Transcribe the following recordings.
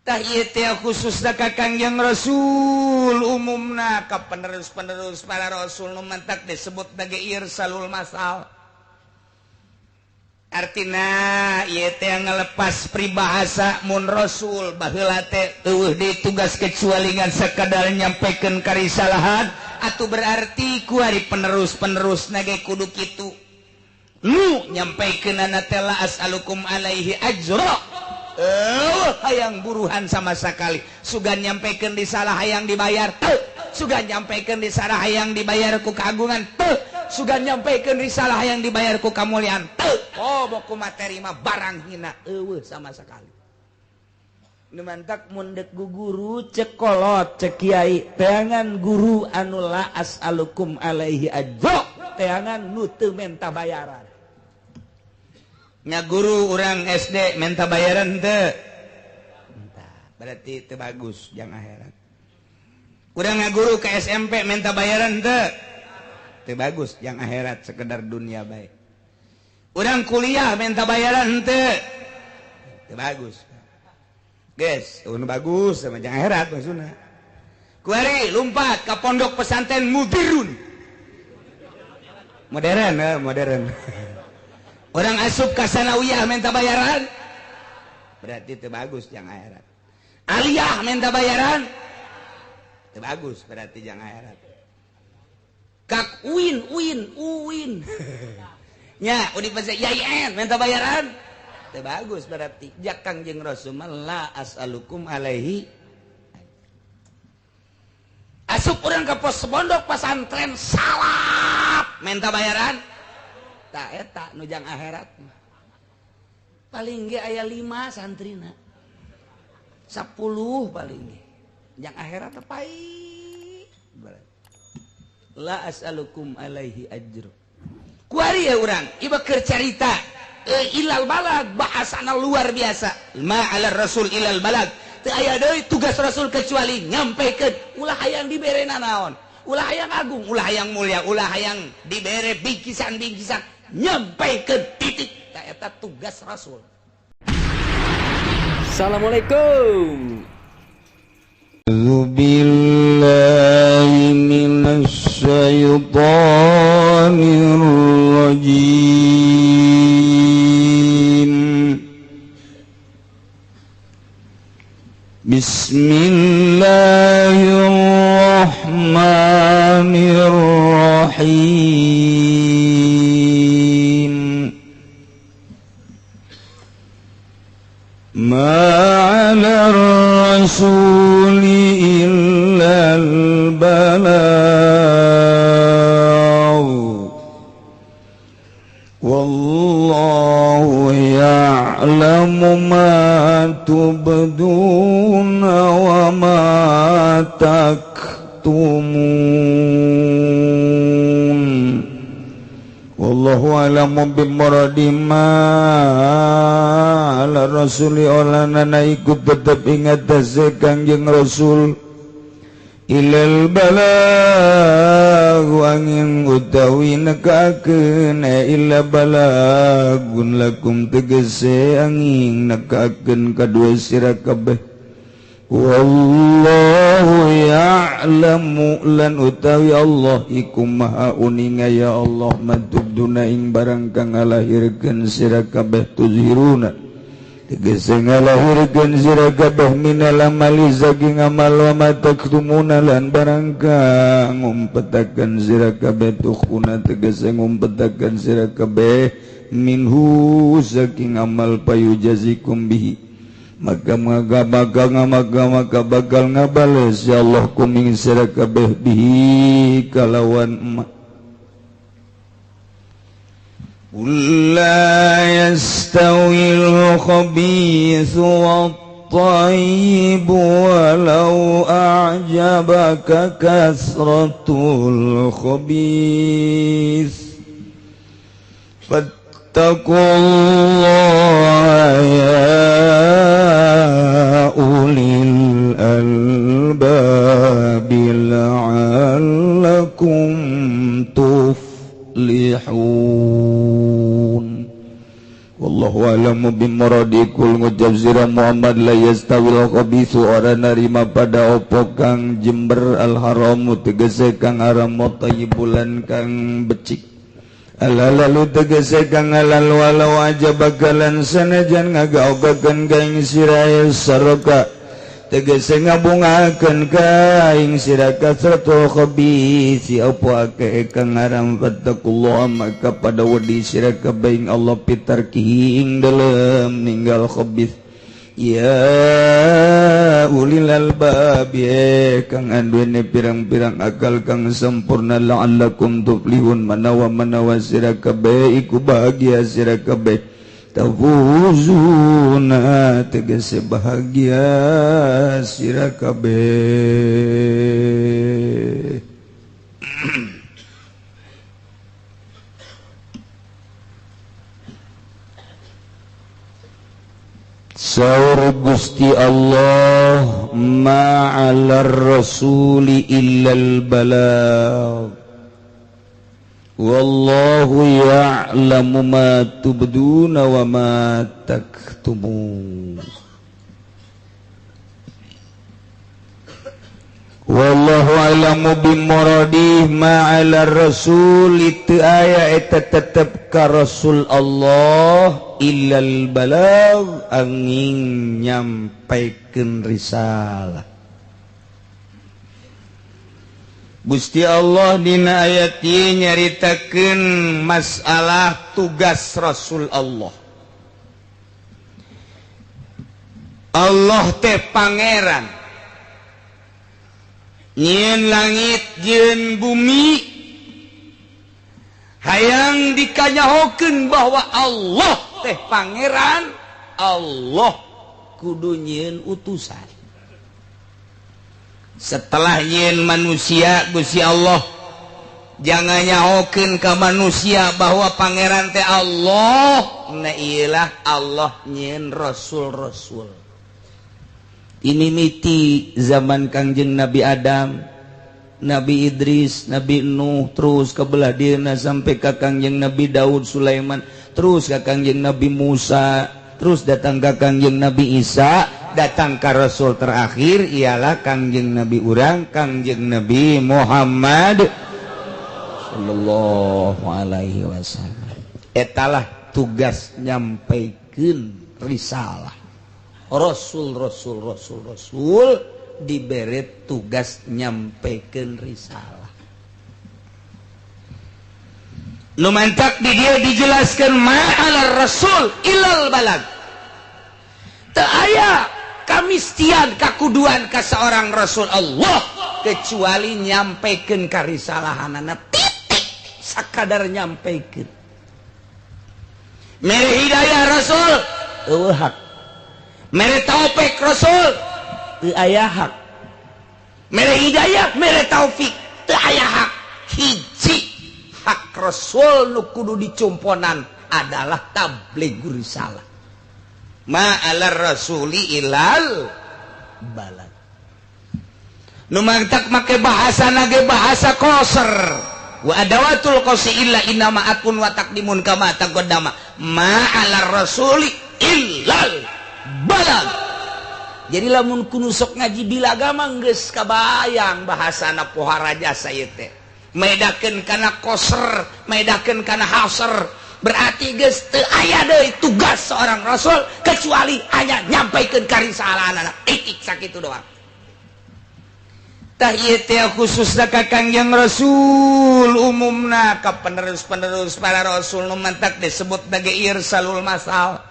Tah ieu teh khususna ka Kangjeng Rasul umumna ka penerus-penerus para rasul nu mantak disebut nage irsalul masal. Artina ieu teh ngalepas peribahasa mun rasul baheula teh eueuh deui tugas kecuali ngan sakadar nyampekeun karisalahan atuh berarti kuari penerus-penerus nage kudu kitu. Nu nyampaikan teh la as'alukum alaihi ajra. Hayang buruhan sama sekali sugan nyampaikan risalah hayang dibayar teu, sugan nyampaikan risalah hayang dibayar ku keagungan teu, sugan nyampaikan risalah hayang dibayar ku kamuliaan teu. Oh boku materi mah barang hina eueuh sama sekali. Nu mantak mun deuk guru cek kolot cek kiai teangan guru anu la as'alukum alaihi ajra, teangan nu teu menta bayaran. Nya guru urang SD minta bayaran teu? Minta. Berarti teu bagus jang akhirat. Urang ngaguru ke SMP minta bayaran teu? Teu bagus jang akhirat sekedar dunia baik. Urang kuliah minta bayaran teu? Teu bagus. Guys, nu bagus sama jang akhirat maksudna. Kuari lumpat ka pondok pesantren mudirun. Modern, modern. Orang asup ka sanawiyah minta bayaran berarti itu bagus jang akhirat. Aliyah minta bayaran itu bagus berarti jang akhirat. Kak uin uin uin nya universitas YIN minta bayaran itu bagus berarti jak Kangjeng Rasul la as'alukum alaihi. Asup orang ke pos pondok pesantren salap minta bayaran tak eta nu jang akhirat mah. Paling ge aya 5 santrina. 10 paling ge. Jang akhirat teh pai. La as'alukum alaihi ajr. Kuari ya urang, ieu keur carita ilal balag bahasana luar biasa. Ma 'ala rasul ilal balag. Teu aya deui tugas rasul kecuali nyampikeun ulah hayang diberena naon. Ulah hayang agung, ulah hayang mulia, ulah hayang dibere bingkisan-bingkisan. Nyampaikan titik eta tugas rasul. Assalamualaikum. Billahi minasy syaithanir rajim. Bismillahirrahmanirrahim. Ma 'ala ar-rasuli illa al-balagh wallahu ya'lamu ma tubduna wa ma taktumun. Wallahu a'lamu bimuradi ma ala rasuli olana ikut tetap ingat tase Kangjeng Rasul ilal balagh angin utawi nekakeun illa balagun lakum tegese angin nekakeun kadua sira kabeh. Wallahu ya'lamu lan utawi Allah iku maha uninga ya Allah matubduna ing barang kang ngalahirkeun sira kabeh tuzhiruna tegese ngalahirkeun sira kabeh minal amali saking amal wa ma taktumuna lan barang kang ngumpetakeun sira kabeh tukhuna tegese ngumpetakeun sira kabeh minhu saking amal payujazikum bihi maka maka bakal ngabales ya Allah kuming sira kabeh bihi kalawan ma. Qul la yastawil khabithu wat-thayyib walau a'jabaka kasratul khabith fattaqullaha ya ulil albabi la'allakum tuflihun. Wallahu a'lamu a'lamu bimuradi kul ngucap sira Muhammad la yastawil khabitsu ora narima pada opo kang jember al haramu tegese kang haram thayyibulan kang becik alalalu tegese kang halal walau aja bakalan sanajan ngagaogakeun ka ing sira saraka tegese ngabungakeun ka ing sira kasratul khabisi apa akeh kang haram fattaqullah maka pada wedi sira kabeh ing Allah pitarkihi ing dalem ninggal khabis ya ulil albab kang anduene pirang-pirang akal kang sempurna la'allakum tuflihun manawa-manawa sira kabeh iku bahagia sira kabeh tafuzuna tegese bahagia sira kabeh. Saur Gusti Allah ma'alar rasuli illal balagh wallahu ya'lamu ma tubduna wa ma taktumun. Wallahu a'lamu bimuradi ma'alar rasul itu aya eta tetep ka Rasul Allah illal balagh angin nyampaikeun risalah. Gusti Allah dina ayat ieu nyaritakeun masalah tugas Rasul Allah. Allah teh pangeran nyieun langit jeung bumi, hayang dikanyahokeun bahwa Allah teh pangeran, Allah kudu nyieun utusan. Setelah nyieun manusia Gusti Allah jangan nyahokeun ka manusia bahwa pangeran teh Allah, nah iyalah Allah nyieun rasul-rasul. Ini miti zaman Kangjeng Nabi Adam, Nabi Idris, Nabi Nuh, terus ke belah dieuna sampai ka Kangjeng Nabi Daud, Sulaiman, terus ka Kangjeng Nabi Musa, terus datang ka Kangjeng Nabi Isa, datang ka Rasul terakhir ialah Kangjeng Nabi urang, Kangjeng Nabi Muhammad sallallahu alaihi wasallam. Etalah tugas nyampaikeun risalah. Rasul rasul rasul rasul diberi tugas nyampaikeun risalah. Nu mantak di dia dijelaskan ma'alar rasul ilal balag. Teu aya kamistian kakuduan ka seorang rasul Allah kecuali nyampaikeun karisalahanana titik sakadar nyampaikeun. Mere hidayah rasul eueuh hak. Mere taufik rasul teu aya hak. Mere hidayah mere taufik teu aya hak. Hiji hak rasul nu kudu dicumponan adalah tabligh risalah. Ma'alar rasuli ilal balad. Nu mantak make bahasa nage bahasa koser. Wa adawatul qasi illa innama akun wa taqdimun kama taqaddama. Ma'alar rasuli ilal balad. Jadi lamun kudu sok ngaji bilagama geus kabayang bahasana pohara jasa ieu teh. Medakeun kana koser, medakeun kana haser. Berarti geus teu aya deui tugas seorang rasul kecuali hanya nyampaikeun karisalahanana. Titik sakitu doang. Tah ieu teh khususna ka Kangjeng Rasul, umumna ka penerus-penerus para rasul nu mantak disebut nage irsalul masal.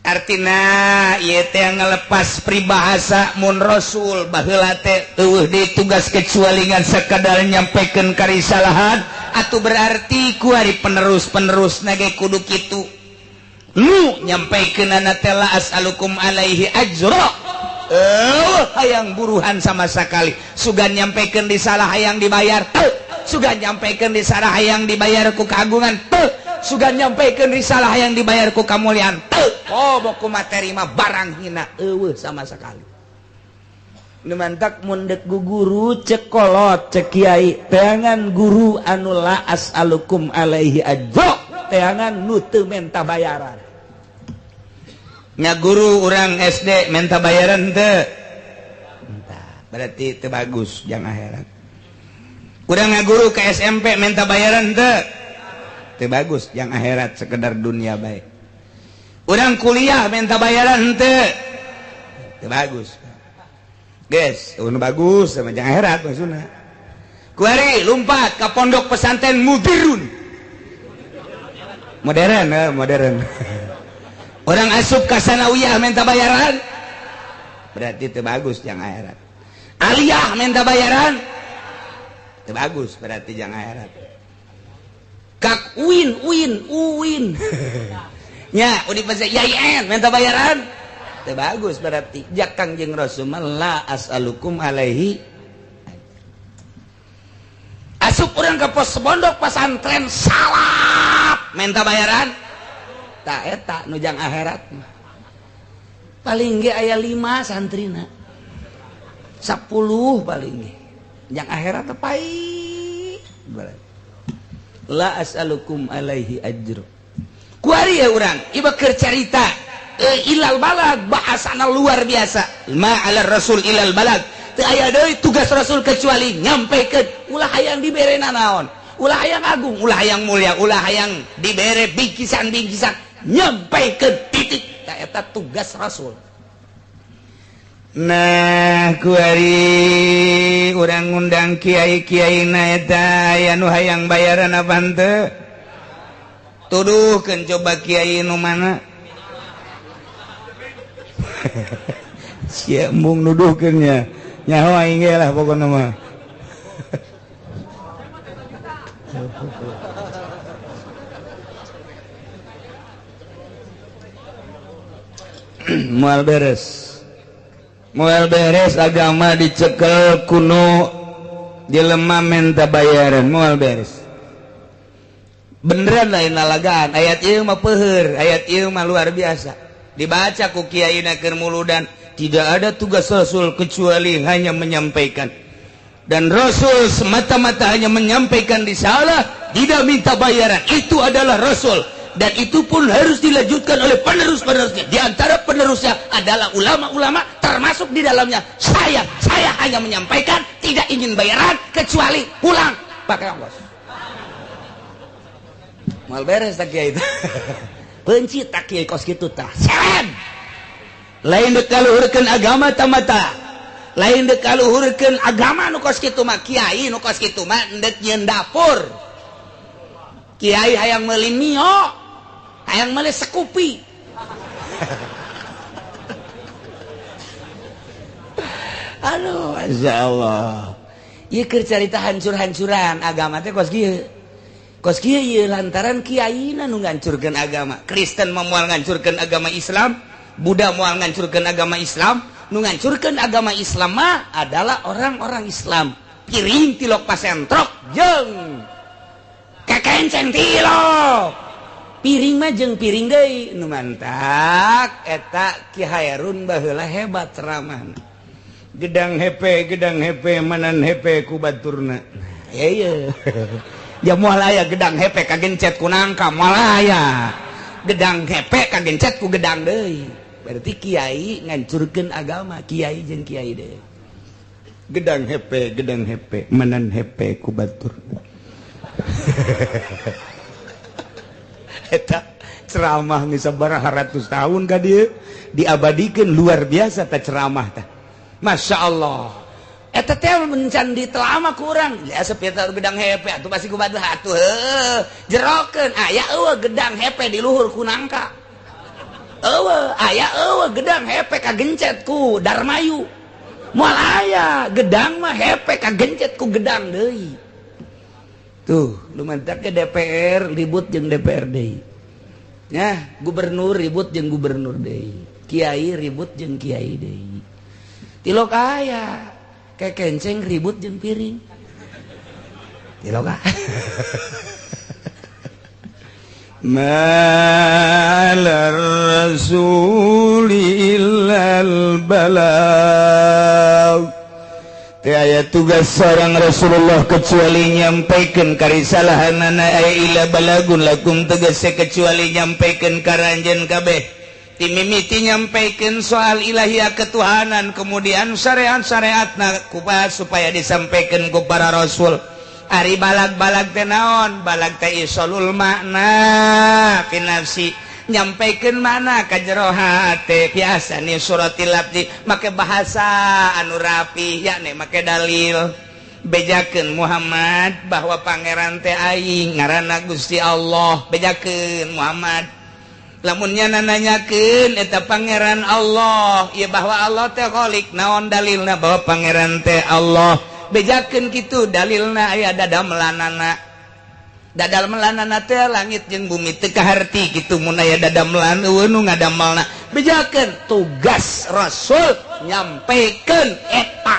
Artina ieu teh ngelepas peribahasa mun rasul baheula teh eueuh deui tugas kecuali ngan sakadar nyampaikeun karisalahan, atuh berarti ku ari penerus-penerus nage kudu kitu. Nu nyampaikeunana teh la as'alukum alaihi ajra. Eueuh hayang buruhan sama sakali. Sugan nyampaikeun risalah hayang dibayar teu. Sugan nyampaikeun risalah hayang dibayar ku kagungan teu. Sugan nyampaikeun risalah hayang dibayar ku kamuliaan teu. Oh boku materi mah barang hina eueuh sama sekali. Nu mantak mun deuk guru cek kolot cek kiai teangan guru anu la as'alukum alaihi ajra. Teangan nu teu menta bayaran. Nya guru urang SD menta bayaran teu? Berarti teu bagus jang akhirat. Urang ngaguru ke SMP menta bayaran teu? Teu bagus jang akhirat sekedar dunia baik. Urang kuliah menta bayaran teu? Teu bagus. Guys, nu bagus sama jang akhirat maksudna. Kuari lompat ke pondok pesantren Mudirun. Modern, modern. Orang asup ka sanawiyah minta bayaran, berarti teu bagus jang akhirat. Aliyah minta bayaran, teu bagus berarti jang akhirat. Kak uin uin uin. Nya Universitas YIN minta bayaran, teu bagus berarti. Jak Kangjeng Rasul la as'alukum alaihi. Asup urang ke pos pondok pesantren salap minta bayaran, tak eta nu jang akhirat mah. Paling ge aya 5 santrina, 10 paling ge jang akhirat teh pait. La as'alukum alaihi ajro. Kuari ya urang ieu keur carita ilal balag, bahasana luar biasa. Ma ala rasul ilal balag. Teu aya deui tugas rasul kecuali nyampikeun ulah hayang dibere nanaon, ulah hayang agung, ulah hayang mulia, ulah hayang dibere bingkisan-bingkisan, nyampikeun titik. Ta eta tugas rasul. Nah kuari urang ngundang kiai-kiai na eta aya nu hayang bayaran apa henteu? Tuduhkeun coba kiai nu mana? Sia embung nuduhkeun nya. Nyaho aing ge lah pokona mah. Moal beres. Moal beres agama dicekel kuno jelema menta bayaran, moal beres. Beneran lain lalagaan, ayat ieu mah peuheur, ayat ieu mah luar biasa. Dibaca ku kiai na keur muludan, tidak ada tugas rasul kecuali hanya menyampaikan. Dan rasul semata-mata hanya menyampaikan risalah, tidak minta bayaran. Itu adalah rasul. Dan itu pun harus dilanjutkan oleh penerus-penerusnya. Di antara penerusnya adalah ulama-ulama, termasuk di dalamnya saya. Saya hanya menyampaikan, tidak ingin bayaran kecuali pulang pakai ongkos. Mal beres tak kiai itu. Benci tak kiai kos kitu tah. Seren. Lain dek kaluhurkeun agama tamata. Lain dek kaluhurkeun agama nu kos kitu mah kiai nu kos kitu mah endek nyieun dapur. Kiai hayang meuli mio, hayang meuli sekupi. Aduh, masya Allah. Ieu keur carita hancur-hancuran agama teh kos kieu. Kos kieu ieu lantaran kiaina nu ngancurkeun agama. Kristen mah moal ngancurkeun agama Islam, Buddha moal ngancurkeun agama Islam, nu ngancurkeun agama Islam mah adalah orang-orang Islam. Piring tilok pasentrok jeung kekenceng tilok. Piring mah jeung piring deui nu mantak eta Ki Hairun baheula hebat ceramahna. Gedang hepe manan hepe ku baturna. Ya ieu. Ya moal aya gedang hepe kagencet ku nangka, moal aya. Gedang hepe kagencet ku gedang deui. Berarti kiai ngancurkeun agama, kiai jeung kiai deui. Gedang hepe manan hepe ku baturna. Eta ceramah geus sabaraha ratus tahun ka dieu diabadikeun luar biasa ta ceramah tah. Masya Allah. Eta teh mencan ditelama kurang. Ya sepitar gedang hepe atuh pasti ku batu atuh heuh. Jerokeun aya eueuh gedang hepe di luhur ku nangka. Eueuh aya eueuh gedang hepe kagencet ku Darmayu. Moal aya gedang mah hepe kagencet ku gedang deui. Tuh, lumantak ke DPR ribut jeung DPR deui. Nya, gubernur ribut jeung gubernur deui. Kiai ribut jeung kiai deui. Tilok aya kekenceng ribut jeung piring. Tilok aya. Ma'alar rasuli illal balagh. Teu aya tugas seorang Rasulullah kecuali nyampaikan karisalahanana aya ila balagun lakum tegese kecuali nyampaikan ka ranjeun kabeh. Timimiti nyampaikan soal ilahiyah ketuhanan, kemudian syariat-syariatna kubah supaya disampaikan ku para rasul. Ari balag-balag teh naon? Balag teh isolul makna fi nafsi, nyampaikan mana ka jero hate. Biasa nih suratil lafzi make bahasa anu rapi, yakni make dalil. Bejakeun Muhammad bahwa pangeran teh aing ngaranna Gusti Allah. Bejakeun Muhammad lamunnya nanyakeun eta pangeran Allah, ya bahwa Allah teh khalik. Naon dalilna bahwa pangeran teh Allah? Bejakeun kitu dalilna aya dadamelanana. Dadal melanana teh langit jeung bumi teu kaharti kitu mun aya dadamelan eueuh nu ngadamelna. Bejakeun tugas Rasul nyampekeun eta.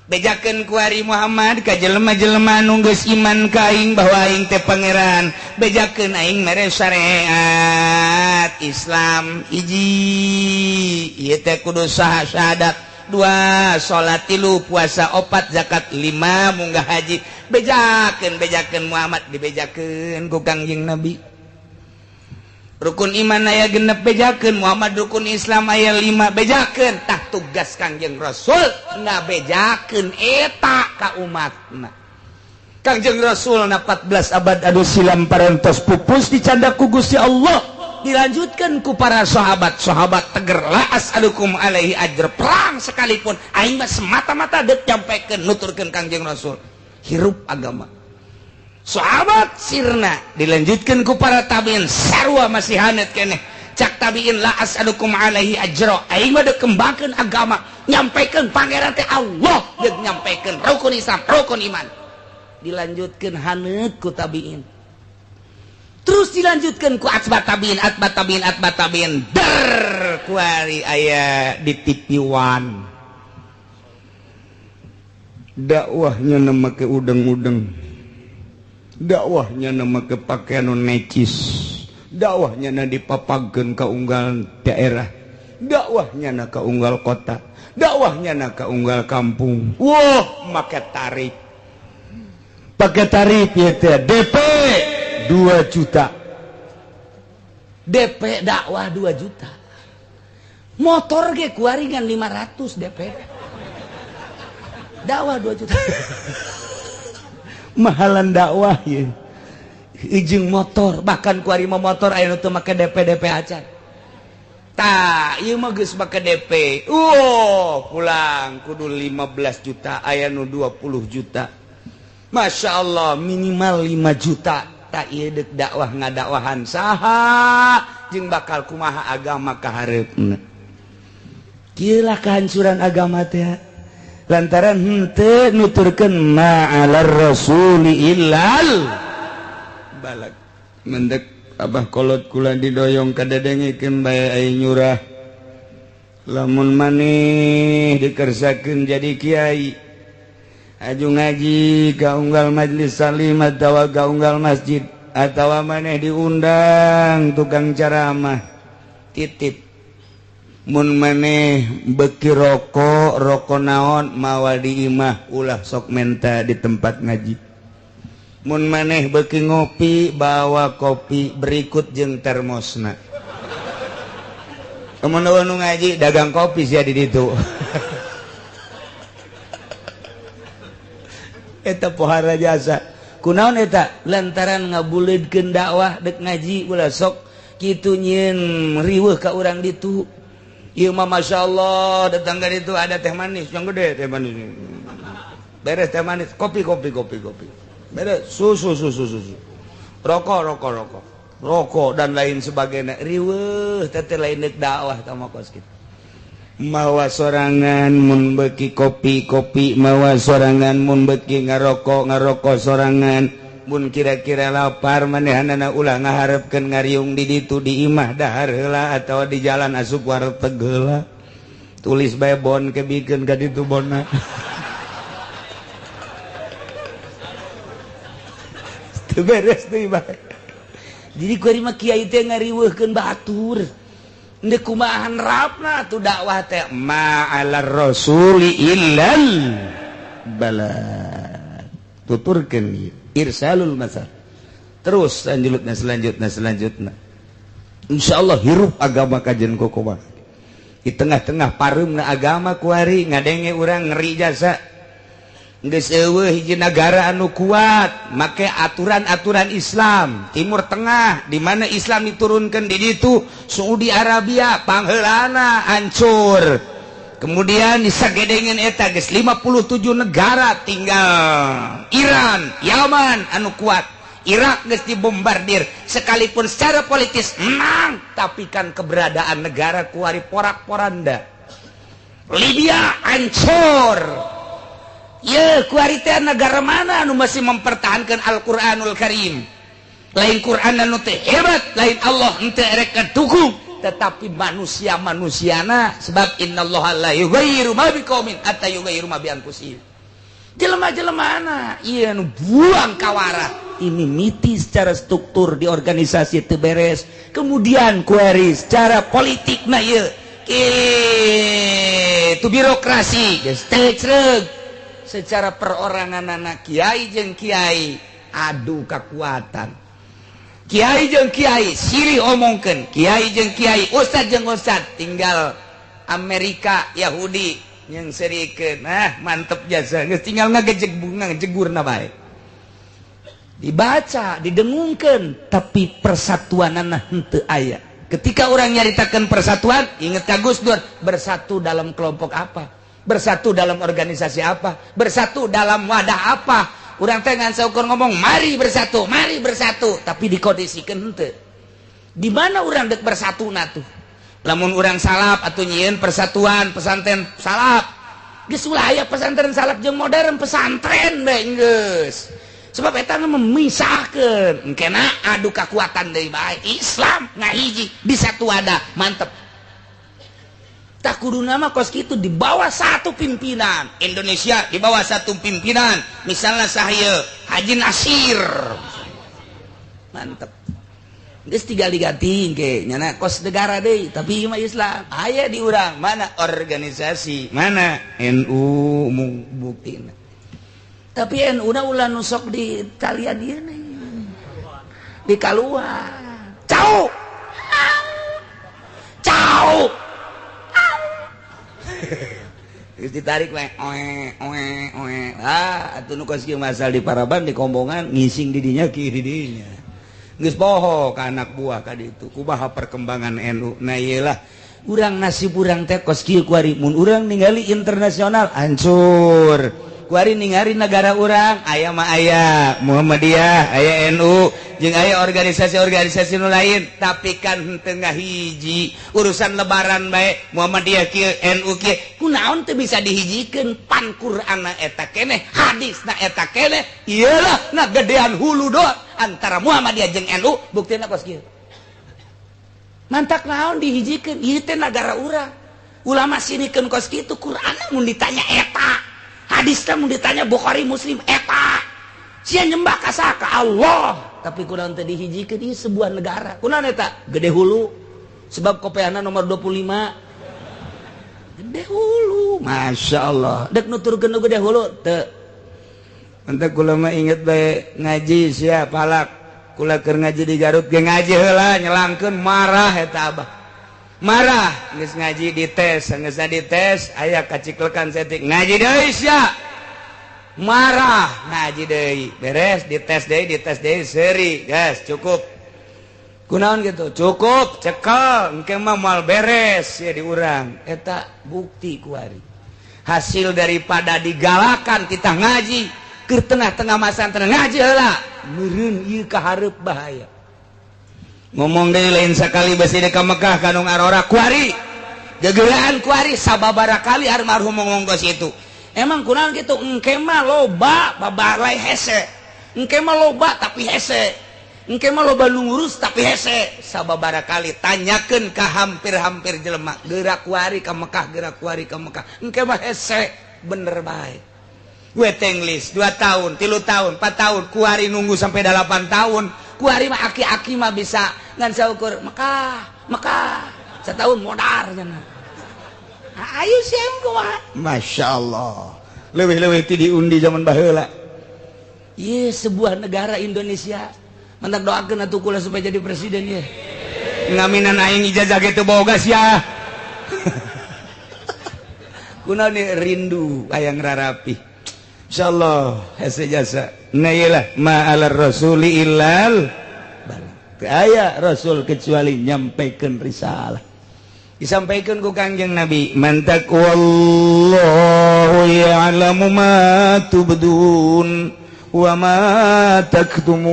Bejakeun ku ari Muhammad ka jelema-jelema nu geus iman ka aing bahwa aing teh pangeran. Bejakeun aing mere syariat Islam hiji ieu teh kudu syahadat, 2 salat, 3 puasa, 4 zakat, 5 munggah haji. Bejakeun bejakeun Muhammad dibejakeun ku Kangjeng Nabi. Rukun iman aya 6 bejakeun Muhammad, rukun Islam aya 5 bejakeun. Tah tugas Kangjeng Rasul ngabejakeun eta ka umatna. Kangjeng Rasul na 14 abad anu silam parantos pupus dicanda ku Gusti Allah, dilanjutkan ku para sahabat. Sahabat teger laas alukum alaihi ajr, perang sekalipun aing mah semata-mata deuk nyampaikan nuturkeun Kangjeng Rasul hirup agama. Sahabat sirna dilanjutkan ku para tabiin, sarua masih hanet keneh. Cak tabiin laas alukum alaihi ajra, aing mah deuk kembangkeun agama, nyampaikan pangeran teh Allah, deuk nyampaikan rukun Islam, rukun iman. Dilanjutkan hanet ku tabiin, terus dilanjutkan ku atba tabiin, atba tabiin, atba tabiin. Der kuari aya di TV One. Dakwahnya nama ke udeng-udeng, dakwahnya nama ke pakaian necis, dakwahnya na dipapageun ka unggal daerah, dakwahnya na ka unggal kota, dakwahnya na ka unggal kampung. Wah, make tarif, pakai tarif ya teh DP 2 juta, DP dakwah 2 juta, motor ge kuaringan 500 DP dakwah 2 juta. Mahalan dakwah ya ijing motor, bahkan kuari mah motor aya nu teu make DP DP acan. Tah ieu mah geus make DP. Pulang kudu 15 juta, aya nu 20 juta. Masya Allah minimal 5 juta. Tak ieu deuk dakwah ngadakwahan saha jeung bakal kumaha agama kahareupna. Kieu lah kehancuran agama teh lantaran henteu nuturkeun ma'alar rasuli illal balag. Mendek abah kolot kula didoyong kadadengikeun bae ai nyurah. Lamun maneh dikersakeun jadi kiai, aju ngaji ka unggal majlis salim atawa ka unggal masjid atawa maneh diundang tukang ceramah, titip mun maneh beki rokok, rokok naon mawa di imah, ulah sok menta di tempat ngaji. Mun maneh beki ngopi, bawa kopi berikut jeung termosna. Mun nu ngaji dagang kopi sia di ditu. Eta pohara jasa kunaon eta lantaran ngabuleudkeun dakwah dek ngaji ulah sok kitu nyieun riweuh ka urang ditu. Ieu mah masyaallah datang ka ditu ada teh manis yang gede, teh manis beres, teh manis, kopi kopi kopi kopi beres, susu susu susu, rokok rokok rokok rokok dan lain sebagainya. Riweuh teh teh lain dek dakwah tah mah kos kitu. Mawa sorangan mun beki kopi-kopi, mawa sorangan mun beki ngarokok-ngarokok sorangan. Mun kira-kira lapar manehanana ulah ngaharepkeun ngariung di ditu, di imah dahar heula atawa di jalan asup warteg heula. Tulis bae bon kebikeun ka ditu bonna. Teu beres deui bae. Jadi kuari mah kiai teh ngariweuhkeun batur. Ndek kumaha nerapna tuh dakwah teh ma'alar rasuli illal bala. Tuturkeun irsalul masal. Terus selanjutnya selanjutnya selanjutnya. Insyaallah hirup agama kajian kokoba. Di tengah-tengah pareumna agama kuari ngadenge urang ngeri jasa. Geus eueuh hiji nagara anu kuat make aturan-aturan Islam Timur Tengah di mana Islam diturunkan di ditu Saudi Arabia pangheulana hancur. Kemudian disagedengeun eta geus 57 negara tinggal Iran, Yaman anu kuat. Irak geus dibombardir sekalipun secara politis menang tapi kan keberadaan negara kuari porak-poranda. Libya hancur. Ye, kuari teh negara mana anu masih mempertahankan Al-Qur'anul Karim? Lain Qur'an anu teh hebat, lain Allah henteu erek dukung, tetapi manusia-manusiana sebab innallaha la yughayyiru ma biqaumin hatta yughayyiru ma bi anfusihim. Jelema-jelemana ieu anu buang kawara. Ini miti secara struktur di organisasi teu beres, kemudian kuari secara politik na ieu kitu birokrasi geus teu creug. Secara perorangan anak kiai jeung kiai adu kekuatan, kiai jeung kiai silih omongkeun, kiai jeung kiai, ustad jeung ustad, tinggal Amerika Yahudi yang serikeun. Nah mantep jasa geus tinggal ngagejeg bunga ngejegurna bae. Dibaca, didengungkeun, tapi persatuanana henteu aya. Ketika orang nyaritakeun persatuan, inget ka Gus Dur, bersatu dalam kelompok apa? Bersatu dalam organisasi apa? Bersatu dalam wadah apa? Urang teh ngan saukur ngomong mari bersatu, tapi dikondisikeun henteu. Di mana urang dek bersatu na tuh? Lamun urang salaf atuh nyieun persatuan pesantren salaf. Geus ulah aya pesantren salaf jeung modern pesantren bae geus. Sebab eta memisahkeun. Engkena adu kakuatan deui bae. Islam ngahiji di satu wadah, mantep. Tak kudu nama kos kitu di bawah satu pimpinan. Indonesia di bawah satu pimpinan. Misalnya sahaya Haji Nasir. Mantep. Geus tinggal diganti ke nyana kos negara deui, tapi ieu mah Islam. Aya di urang mana organisasi, mana NU mung buktina. Tapi NU na ulah nu sok di talian ieu di kaluar. Cau. Cau. Geus ditarik we oe oe oe. Ah, atuh nu kos kieu masal di paraban di kombongan ngising di dinya ki di dinya. Geus poho ka anak buah ka ditu. Kumaha perkembangan NU. Nah ieu lah urang nasib urang teh kos kieu kuari mun urang ningali internasional hancur. Kuari ningali negara urang aya mah aya Muhammadiyah, aya NU, jeung aya organisasi-organisasi nu lain, tapi kan henteu ngahiji. Urusan lebaran bae Muhammadiyah kieu, NU kieu, kunaon teu bisa dihijikeun? Pan Qur'anna eta keneh, hadisna eta keneh, iyalah ngagedean hulu doang antara Muhammadiyah jeung NU, buktina kos kieu. Mantak naon dihijikeun? Ieu teh nagara urang. Ulama sinikeun kos kitu, Qur'anna mun ditanya eta, hadisna mun ditanya Bukhari Muslim eta. Sia nyembah ka saha? Ka Allah. Tapi kunaon teh dihijikeun? Ieu sebuah negara. Kunaon eta? Gede hulu. Sebab kopeana nomor 25. Gede hulu. Masya Allah. Dek nuturkeun nu gede hulu teu. Mantak kula mah inget bae ngaji sia palak. Kula keur ngaji di Garut ge ngaji heula nyelangkeun marah eta abah. Marah geus ngaji dites, geus dites aya kaciklekan setik ngaji deui sia. Marah ngaji deui, beres dites deui seuri, geus cukup. Kunaon gitu? Cukup, cekel, engke mah moal beres ya di urang. Eta bukti kuari. Hasil daripada digalakan kita ngaji ke tengah-tengah masa ngaji heula, meureun ieu ka hareup bahaya. Ngomong deui lain sakali besi ka Mekah ka nu ngarora kuari. Gegelaan kuari sababaraha kali almarhum ngomong kos itu. Emang kunaon kitu? Engke mah loba babalai hese. Engke mah loba tapi hese. Engke mah loba nu ngurus tapi hese. Sababaraha kali tanyakeun ka hampir-hampir jelema, geura kuari ka Mekah, geura kuari ka Mekah. Engke mah hese, bener bae. Waiting list 2 tahun, 3 tahun, 4 tahun, kuari nunggu sampai 8 tahun. Kuari mah aki-aki mah bisa ngan saukur Mekah, Mekah. Setahun modar cenah. Ayo sih kumaha? Masya Allah. Leuwih-leuwih ti diundi zaman baheula. Ieu sebuah negara Indonesia. Mantap doakeun atuh kula supaya jadi presiden ye. Ngaminan aing ijazah ge teu boga sia. Kunaon rindu hayang rarapi. Insyaallah hese jasa. Nah ieu lah ma alar rasuli illal balagh. Teu aya rasul kecuali nyampaikan risalah. Disampaikan ku Kangjeng Nabi, man taqwallahu ya'lamu ma tubdun wa ma taktumun.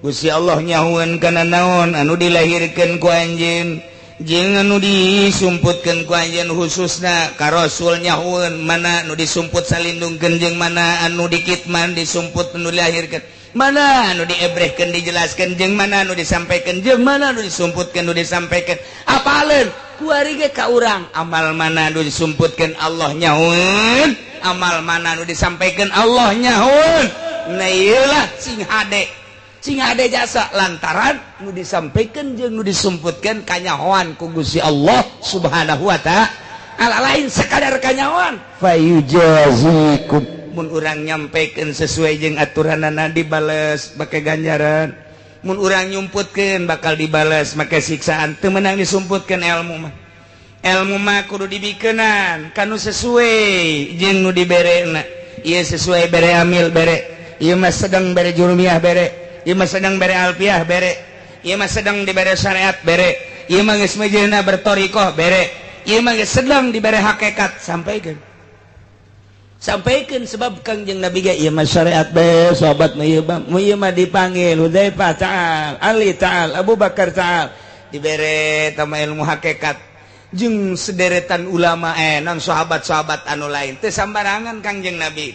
Gusti Allah nyahueun kana naon anu dilahirkeun ku anjeun jeung anu disumputkeun ku anjeun, khususna ka Rasul nyahueun mana anu disumput salindungkeun jeung mana anu dikitman disumput anu dilahirkeun, mana anu diebrehkeun dijelaskeun jeung mana anu disampaikan jeung mana anu disumputkeun nu disampaikan. Apaleun kuari ge ka urang amal mana anu disumputkeun Allah nyahueun, amal mana anu disampaikan Allah nyahueun. Nah ieu lah sing hade, sing hade jasa lantaran nu disampaikan jeung nu disumputkeun kanyahoan ku Gusti Allah Subhanahu wa ta'ala, lain sekadar kanyahoan. Fayujazikum, mun urang nyampaikan sesuai jeung aturanana dibales make ganjaran, mun urang nyumputkeun bakal dibales make siksaan. Teu meunang disumputkeun ilmu mah, ilmu mah kudu dibikeunan kanu sesuai jeung nu diberena. Ieu sesuai bere amil bere, ieu mah sedang bere jurumiyah bere, ieu mah sedang bere alfiah bere, ieu mah sedang dibere syariat bere, ieu mah geus mejeuna bertorikoh bere, ieu mah geus sedang dibere hakikat. Sampaikan, sampaikan sebab Kangjeng Nabi ge ieu mah syariat bae, sahabat mah ieu mah, ieu mah dipanggil Hudzaifah ta'al, Ali ta'al, Abu Bakar ta'al, dibere tama ilmu hakikat jeung sederetan ulama non sahabat-sahabat anu lain. Teu sambarangan Kangjeng Nabi.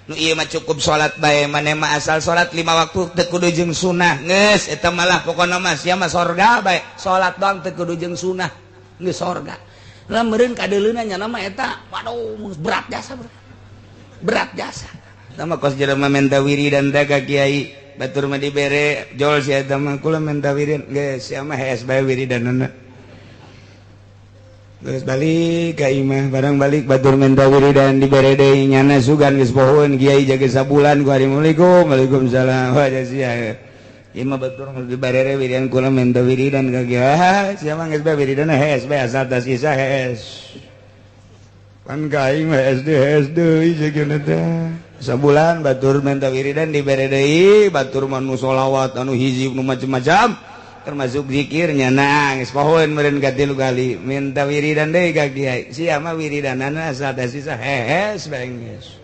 Nu ieu mah cukup salat bae, maneh mah asal salat 5 waktu teu kudu jeung sunah geus eta malah pokona mah sia mah sorga bae, salat doang teu kudu jeung sunah geus sorga. Lah meureun kadeuleuna nya mah eta waduh berat jasa, berat jasa. Tama kos jelema menta wiridan teh ka kiai, batur mah dibere jol sia eta mah kula menta wiridan geus sia mah hees bae wiridanna. Geus balik ka imah, barang balik batur menta wiridan dibere deui nyana sugan geus pohoeun kiai jaga sabulan ku assalamualaikum waalaikumsalam. Wah sia ieu mah batur dibere wiridan kula menta wiridan ka kiai sia mah geus bae wiridanna hees bae asal tas isa hees. Pan ka aing mah SD hees deui sageuna teh. Sabulan batur menta wiridan dibere deui batur mah nu sholawat anu hizib nu macam-macam termasuk zikirnya nangis pohoeun meureun ka tilu kali minta wiridan deui ka kiai sia mah wiridanana asal teh sisa hees bae geus.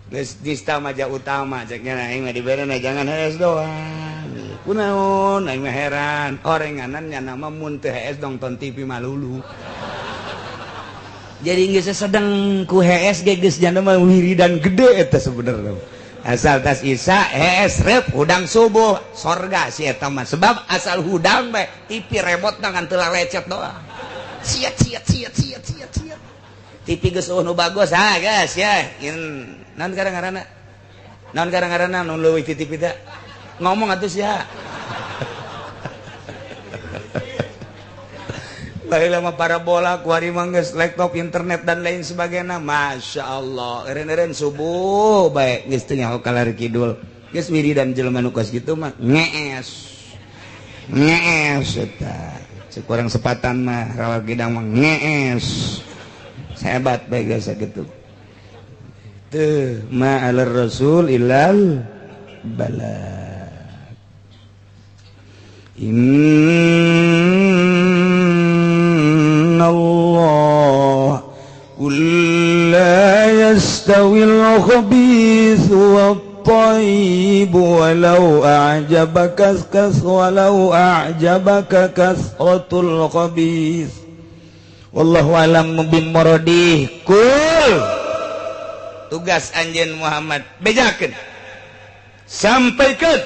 Geus dista maja utama cek nya aing mah diberena jangan hees doang. Kunaon aing mah heran orenganan nya mah mun teu hees nonton TV malulu. Jadi geus sedang ku hees ge geus nya mah wiridan gede eta sebenarnya. Asal tas isa hees rep hudang subuh sorga si eta mah, sebab asal hudang bae TV remote ngan teu lecet doang. Siat siat siat siat siat siat. TV geus eueuh nu bagus ha geus ya. Naon ngaranna? Naon ngaranna nu leuwih ti TV teh? Ngomong atuh sia. Baheula mah parabola kuari mah geus laptop internet dan lain sebagainya. Masya Allah eureun-eureun subuh bae geus teu nyaho kalar kidul geus wiridan jelema nu kos kitu mah ngees ngees eta cek urang sepatan mah rawa gidang mah ngees hebat bae geus sakitu teu ma alar rasul illal balagh. Allah qul la yastawil khabith wat-thayyib walau a'jabaka walau a'jabaka kasratul khabith wallahu alam bimradih. Kul tugas anjeun Muhammad bejakeun sampaikan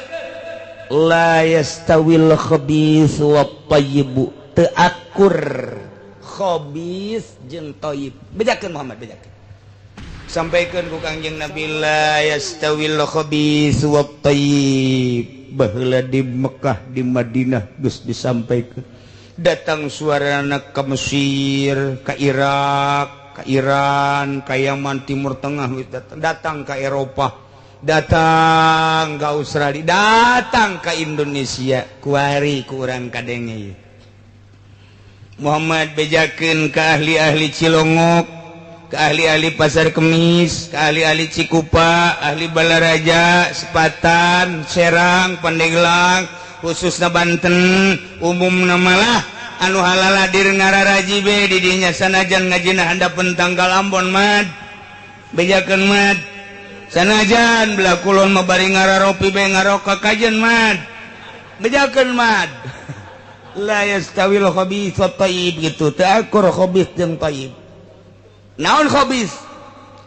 la yastawil khabith wat-thayyib, teu akur khabis jeung thayyib. Bejakeun Muhammad, bejakeun. Sampaikan ku Kangjeng Nabi la yastawil khabis wat thayyib. Baheula di Mekah di Madinah geus disampaikan. Datang suarana ke Mesir, ke Irak, ke Iran, ke Yaman, Timur Tengah, datang ke Eropa, datang ke Australia, datang ke Indonesia. Kuari ku urang kadenge ieu. Muhammad bejakeun ke ahli-ahli Cilongok, ke ahli-ahli Pasar Kemis, ke ahli-ahli Cikupa, ahli Balaraja, Sepatan, Serang, Pandeglang, khususna Banten, umumna malah anu halaladir ngararaji be di dinya sanajan ngajina handapeun tanggal Ambon mad. Bejakeun mad. Sanajan belah kulon mah bari ngararopi be ngaroka kajen mad. Bejakeun mad. La yastawil khabith wat thayyib gitu. Teu akur khabith jeung thayyib. Naon khabith?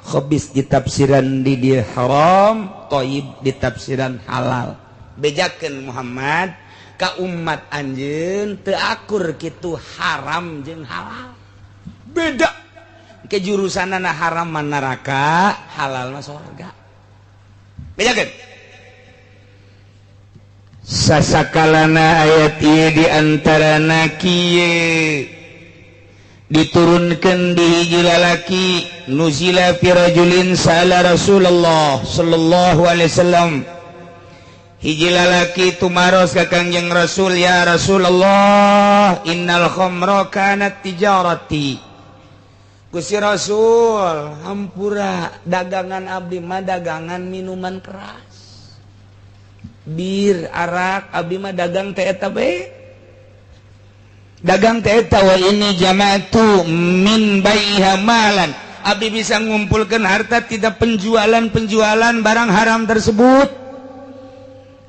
Khabith ditafsiran di dia haram, thayyib ditafsiran halal. Bejakeun Muhammad ka umat anjeun teu akur kitu haram jeung halal. Beda. Kejurusanana haram mah neraka, halal mah sorga. Bejakeun. Sasakalana ayat ieu di antarana kieu diturunkan di hiji lalaki nuzila fi rajulin sala Rasulullah sallallahu alaihi wasallam. Hiji lalaki tumaros ka Kangjeng Rasul, ya Rasulullah innal khamra kanat tijarati. Gusti Rasul hampura dagangan abdi mah dagangan minuman keras, bir, arak, abdi mah dagang teh eta bae. Dagang teh eta wa ini jama'tu min baiha malan. Abdi bisa ngumpulkeun harta tidak penjualan-penjualan barang haram tersebut.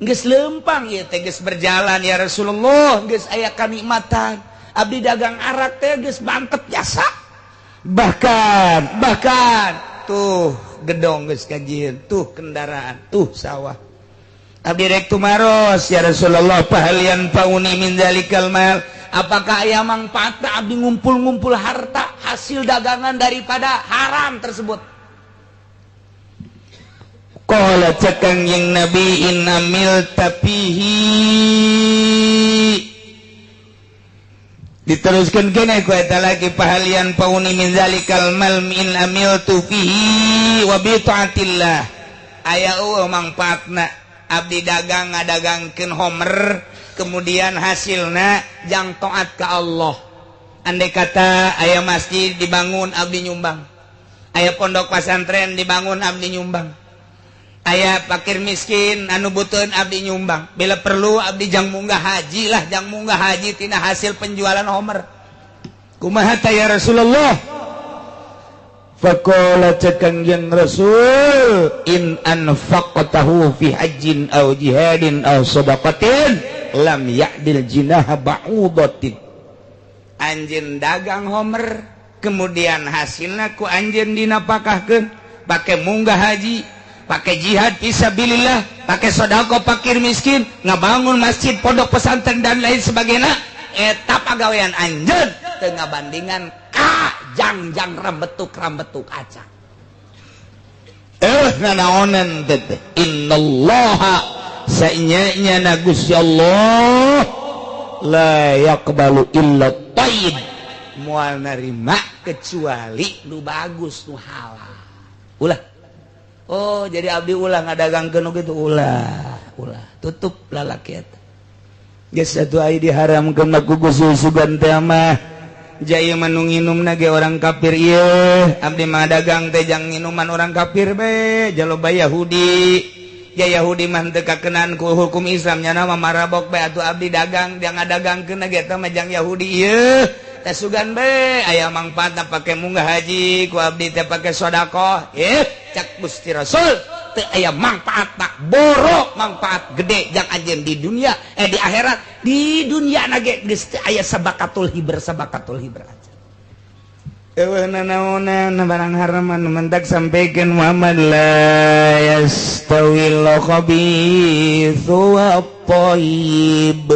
Geus lempang ieu teh geus berjalan ya Rasulullah, geus aya kanikmatan. Abdi dagang arak teh geus mantep jasa. Bahkan tuh gedong geus kajieun, tuh kendaraan, tuh sawah. Abdi rek tumaros ya Rasulullah pahalian pauni min zalikal mal. Apakah aya mangfaatna abdi ngumpul-ngumpul harta hasil dagangan daripada haram tersebut? Qala cekang yang Nabi inamil tapihi. Diteruskan kene ku eta lagi pahalian pauni min zalikal mal min amiltu fihi wa bi taatillah. Aya eueuh mangfaatna abdi dagang ngadagangkeun homer kemudian hasilna jang taat ka Allah. Andai kata aya masjid dibangun abdi nyumbang, aya pondok pesantren dibangun abdi nyumbang, aya fakir miskin anu butuheun abdi nyumbang, bila perlu abdi jang munggah haji lah, jang munggah haji tina hasil penjualan homer. Kumaha ta ya Rasulullah? Faqala cekang Rasul in anfaqtahu fi hajjin aw jihadin aw sadaqatin lam ya'dil jinaha ba'udatin. Anjeun dagang homer kemudian hasilna ku anjeun dinapakahkeun pake munggah haji, pakai jihad fisabilillah, pakai sedekah fakir miskin, ngabangun masjid, pondok pesantren dan lain sebagainya, eta pagawean anjeun teu ngabandingan ka jang-jang rambetuk-rambetuk aca. Nanaonan teh innallaha saenya na Gusti Allah la yaqbalu illa thayyib, moal narima kecuali nu bagus nu halal. Ulah. Oh, jadi abdi ulah ngadagangkeun gitu, ulah, ulah. Tutup lalaki eta. Geus atuh ai diharamkeun mah ku Gusti sugan teh mah. Jaya mah nu nginumna ge orang kafir ieu. Abdi mah dagang teh jang nginuman orang kafir be, jaloba Yahudi. Ya Yahudi mah teu kakenan ku hukum Islam nya mah marabok be atuh abdi dagang, dia ngadagangkeun ge eta mah jang Yahudi ieu. Teh sugan be aya mangfaatna pake munggah haji ku abdi teh pake sedekah. Cak Gusti Rasul teu aya mangfaatna, borok mangfaat gede jang anjeun di dunia di akhirat. Di dunia na ge geus teu aya sabakatul hibr, sabakatul hibr aja. Eueuh nanaonan barang haram anu mentak sampaikan Muhammad la yastawil khabithu wat thayyib.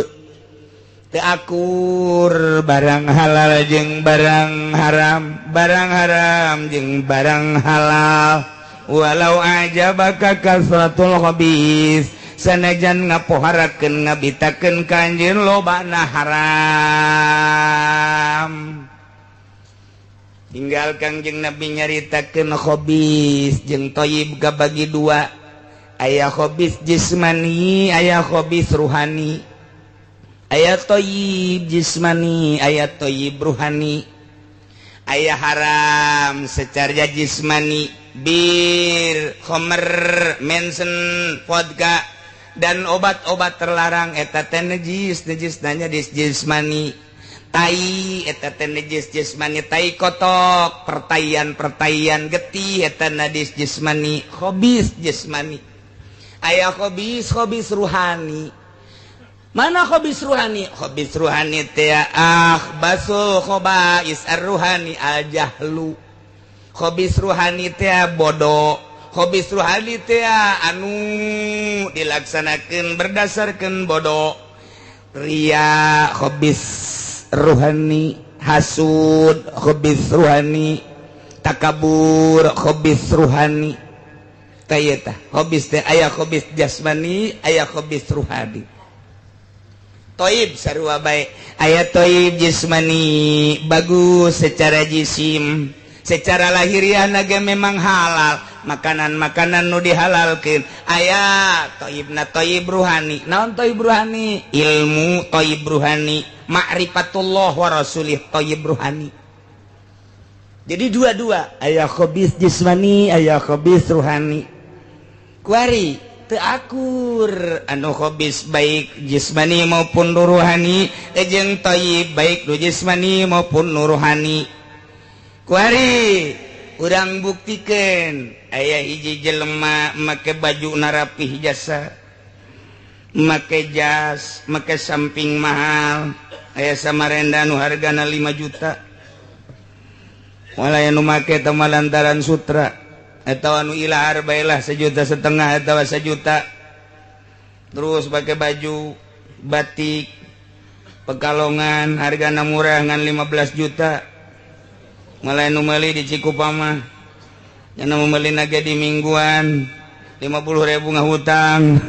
Teu akur barang halal jeung barang haram, barang haram jeung barang halal. Walau ajabaka kasratul khabis, sanajan ngapoharakeun ngabitakeun ka anjeun lobana haram. Tinggal Kangjeng Nabi nyaritakeun khobis jeung thayyib kabagi dua, aya khobis jismani, aya khobis ruhani. Aya thayyib jismani, aya thayyib ruhani. Aya haram secara jismani, bir, khamr, mensen, vodka dan obat-obat terlarang eta teh najis, najis nanya di jismani. Tai eta teh najis jismani, tai kotok, pertaian-pertaian getih eta najis jismani, khobis jismani. Aya khobis, khobis ruhani. Mana khobis ruhani? Khobis ruhani teh akhbasul khobais ar-ruhani al-jahlu. Khobis ruhani teh bodoh. Khobis ruhani teh anu dilaksanakeun berdasarkeun bodoh. Ria khobis ruhani, hasud khobis ruhani, takabur khobis ruhani. Tah khobis teh aya khobis jasmani, aya khobis ruhani. Thayyib sarua bae, aya thayyib jismani bagus secara jisim, secara lahiriah ge memang halal, makanan-makanan nu dihalalkeun. Aya thayyibna thayyib ruhani. Naon thayyib ruhani? Ilmu thayyib ruhani, ma'rifatullah wa rasulih thayyib ruhani. Jadi dua-dua, aya khobis jismani, aya khobis ruhani. Kuari teu akur anu khobis baik jismani maupun ruhani, jeung thayyib baik nu jismani maupun ruhani. Kuari urang buktikeun aya hiji jelema make baju narapih jasa, make jas, make samping mahal, aya samarenda nu hargana 5 juta. Wala anu make teh lantaran sutra, atau anu ilahar baelah 1,5 juta atau 1 juta. Terus pakai baju batik Pekalongan hargana murah ngan 15 juta. Malah nu meuli di Cikupa mah nya nu meuli ge di mingguan 50.000 ngahutang.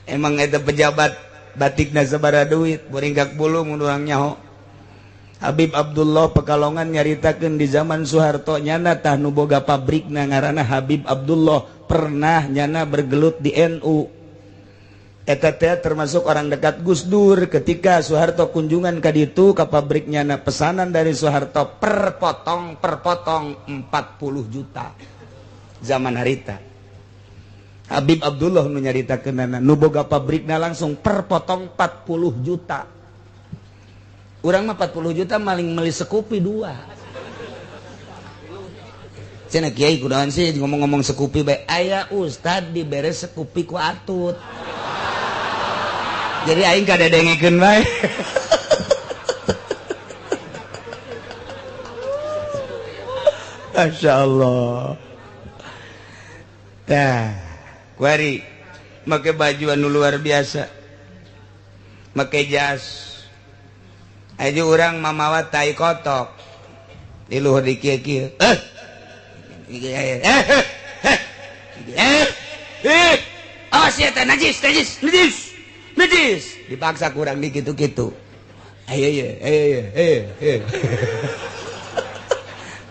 Emang eta pejabat batikna sabaraha duit, boringkak bulu mun urang nyaho. Habib Abdullah Pekalongan nyaritakeun di zaman Soeharto nyana tah nu boga pabrikna ngaranna Habib Abdullah, pernah nyana bergelut di NU. Eta teh termasuk orang dekat Gus Dur. Ketika Soeharto kunjungan ka ditu ka pabrik nyana, pesanan dari Soeharto per potong 40 juta zaman harita. Habib Abdullah nu nyaritakeunana nu boga pabrikna langsung per potong 40 juta. Urang mah 40 juta maling meuli sekupi 2. Cenah kiai kunaon sih ngomong-ngomong sekupi bae, aya ustad dibere sekupi ku atut. Jadi aing kadedengekeun bae. Masya Allah. Tah, kuari make baju anu luar biasa. Make jas. Aja urang mamawa tai kotok. Di luhur di kieu-kieu. Oh sia teh najis, najis, najis. Najis. Dipaksa kurang di kitu-kitu. Ayo ye, ayo ye,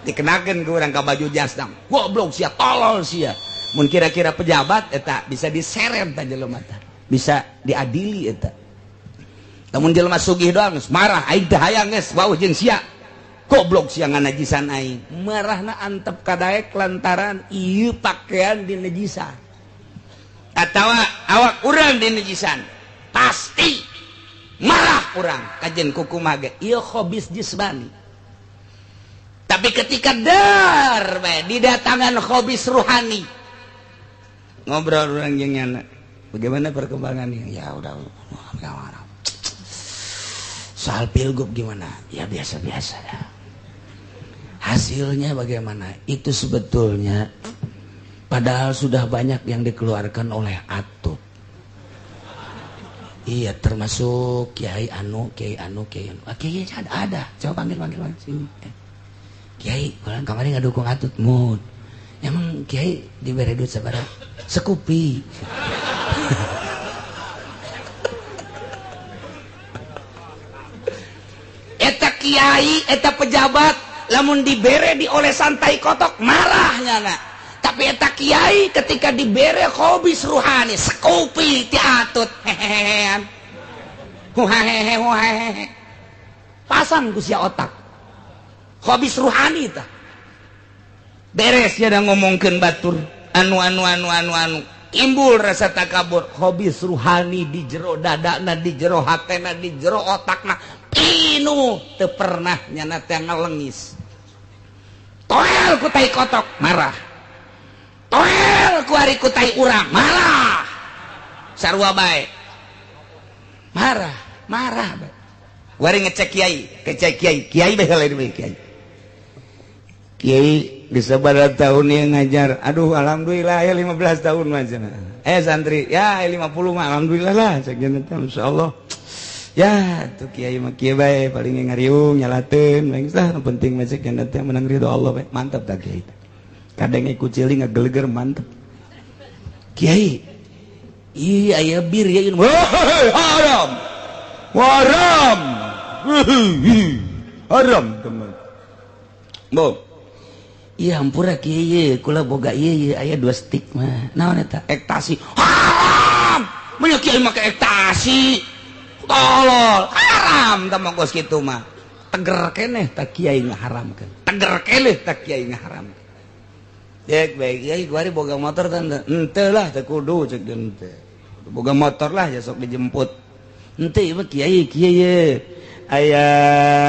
Dikenakeun ku urang ka baju jas dang. Goblok sia, tolol sia. Mun kira-kira pejabat eta bisa diseret ta jelema teh. Bisa diadili eta. Lamun jelema sugih doang geus marah, aing teh hayang geus wauh jeung sia. Goblok sia nganajisan aing. Marahna antep ka daek lantaran ieu pakaian dinajisan. Atawa awak urang dinajisan. Pasti marah urang kajen kukumaha ge ieu khobis jismani. Tapi ketika dar bae didatangan khobis ruhani, ngobrol urang jeung nyana, bagaimana perkembangannya? Ya udah, soal pilgub gimana? Ya biasa-biasa dah. Hasilnya bagaimana? Itu sebetulnya padahal sudah banyak yang dikeluarkan oleh Atut. Iya, termasuk Kiai Anu, Kiai Anu, Kiai Anu. Ah, Kiai ada. Coba panggil sini. Kiai, kemarin nggak dukung Atut, mun. Emang kiai dibere duit sabaraha? Sekupi. Eta kiai, eta pejabat lamun dibere diolesan tai kotok marah nyana. Tapi eta kiai ketika dibere khobis ruhani sekupi ti atut hehehean. Huhahehe huhahehe. Pasang ku sia otak. Khobis ruhani tah. Beres ya ngomongkeun batur anu anu anu anu anu timbul rasa takabur khobis ruhani di jero dadana di jero hatena di jero otakna pinu teu pernah nyana teh ngalengis. Toel ku tai kotok marah, toel ku ari ku tai urang marah, sarua bae marah marah bae. Wari ngecek kiai, ngecek kiai, kiai bae lain bae kiai. Kiai bisa pada tahun yang ngajar, aduh alhamdulillah ya 15 tahun mah cenah. Santri ya 50 mah alhamdulillah lah sekian teh insyaallah. Ya tuh kiai mah kieu bae paling ngariung nyalateun bae lah nu penting mah sekian teh menang ridho Allah bae. Mantap tah kiai teh. Kadang ikut ciling ngageleger mantep. Kiai iya aya bir ya haram. Haram. Haram teman. Bo. Iya hampura kiai kula boga ieu aya 2 stik mah. Naon eta? Ektasi. Haram. Mun kiai make ektasi. Tolol, haram tah mah geus kitu mah. Teger keneh tah kiai ngaharamkeun. Teger keneh tah kiai ngaharamkeun. Dek bae kiai kuari boga motor tah henteu lah teu kudu ceuk henteu. Boga motor lah ya sok dijemput. Henteu ieu mah kiai kieu ye. Aya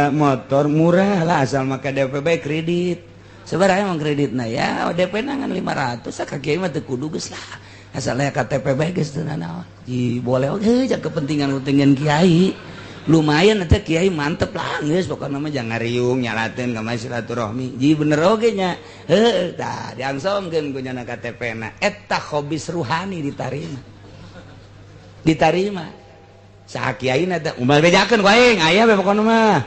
motor murah lah asal make DP bae kredit. Sebenarnya emang kreditna ya DP nangan 500 ka kiai mah teu kudu geus lah. Asalnya KTP bae geus teu nanaon. Ji boleh oge ja kepentingan-kepentingan kiai. Lumayan eta kiai mantep lah geus pokona mah jangan ngariung nyalateun ka mah silaturahmi. Ji bener oge nya. Heuh tah diangsomkeun ku nyana KTP-na. Eta khobis ruhani ditarima. Ditarima. Saha kiaina teh umal bejakeun ku aing aya bae pokona mah.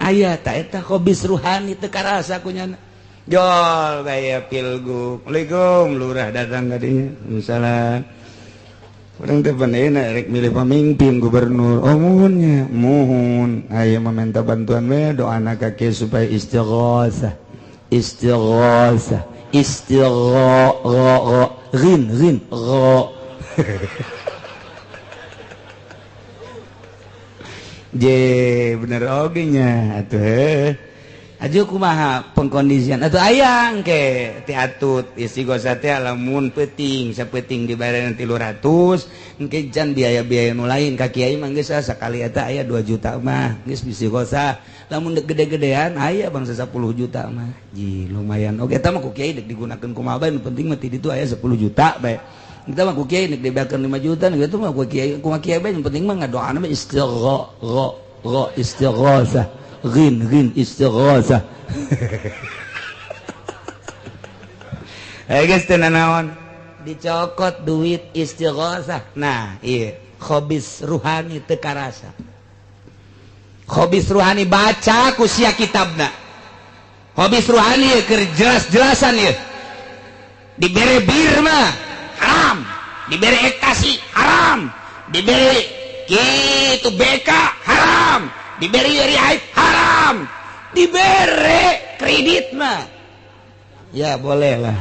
Aya tah eta khobis ruhani teu karasa ku nyana. Jol bae pilgub. Assalamualaikum lurah datang ka dinya. Waalaikumsalam. Urang teh pandeuna rek milih pamimpin gubernur. Oh muhunnya, muhun. Aya meminta bantuan we doana ka kieu supaya istighatsah. Istighatsah, istigha ghin ghin gha. Je bener oge nya atuh heuh. Aju kumaha pengkondisian atuh ayang ke ti atut istighosa teh lamun peuting sapeuting dibayaran 300 engke jan biaya-biaya nu lain ka kiai mah geus sakali eta aya 2 juta mah geus istighosa lamun dek gede-gedean aya bangsa 10 juta mah ji lumayan oge eta mah ku kiai dek digunakeun kumaha bae nu penting mah ti ditu aya 10 juta bae eta mah ku kiai dek dibeakeun 5 juta kitu mah ku kiai kumaha kiai bae nu penting mah ngadoana mah istigha gha istighosah ghin ghin istighosah. Geus teu nanaon dicokot duit istighosah. Nah ieu khobis ruhani teu karasa. Khobis ruhani baca ku sia kitabna. Khobis ruhani keur jelas-jelasan ieu. Dibere bir mah haram, dibere ektasi haram, dibere kitu BK haram, diberi haid haram, dibere kredit mah ya boleh lah.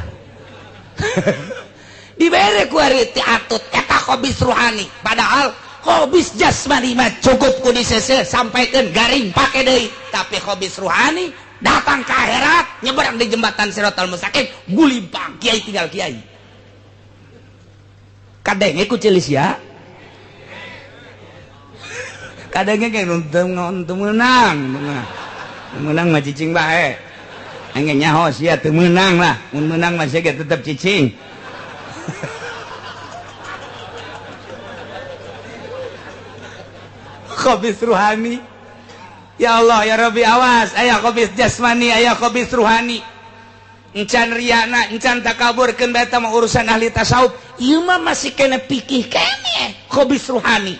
Dibere ku ari ti atut eta khobis ruhani. Padahal khobis jasmani mah cukup ku disese sampaikeun garing pake deui. Tapi khobis ruhani datang ke akhirat nyeberang di jembatan Siratal Mustaqim gulimpang kiai tinggal kiai. Kadenge ku celis ya. Kadangnya kayak nonton menang, menang mah cicing bae. Engge nyaho sia teu meunang lah, mun meunang mah sia tetep cicing. Khobis ruhani. Ya Allah ya Rabbi awas, aya khobis jasmani, aya khobis ruhani. Encan riana, encan takabur keun bae mah urusan ahli tasawuf. Ieu mah masih kena pikih keneh khobis ruhani.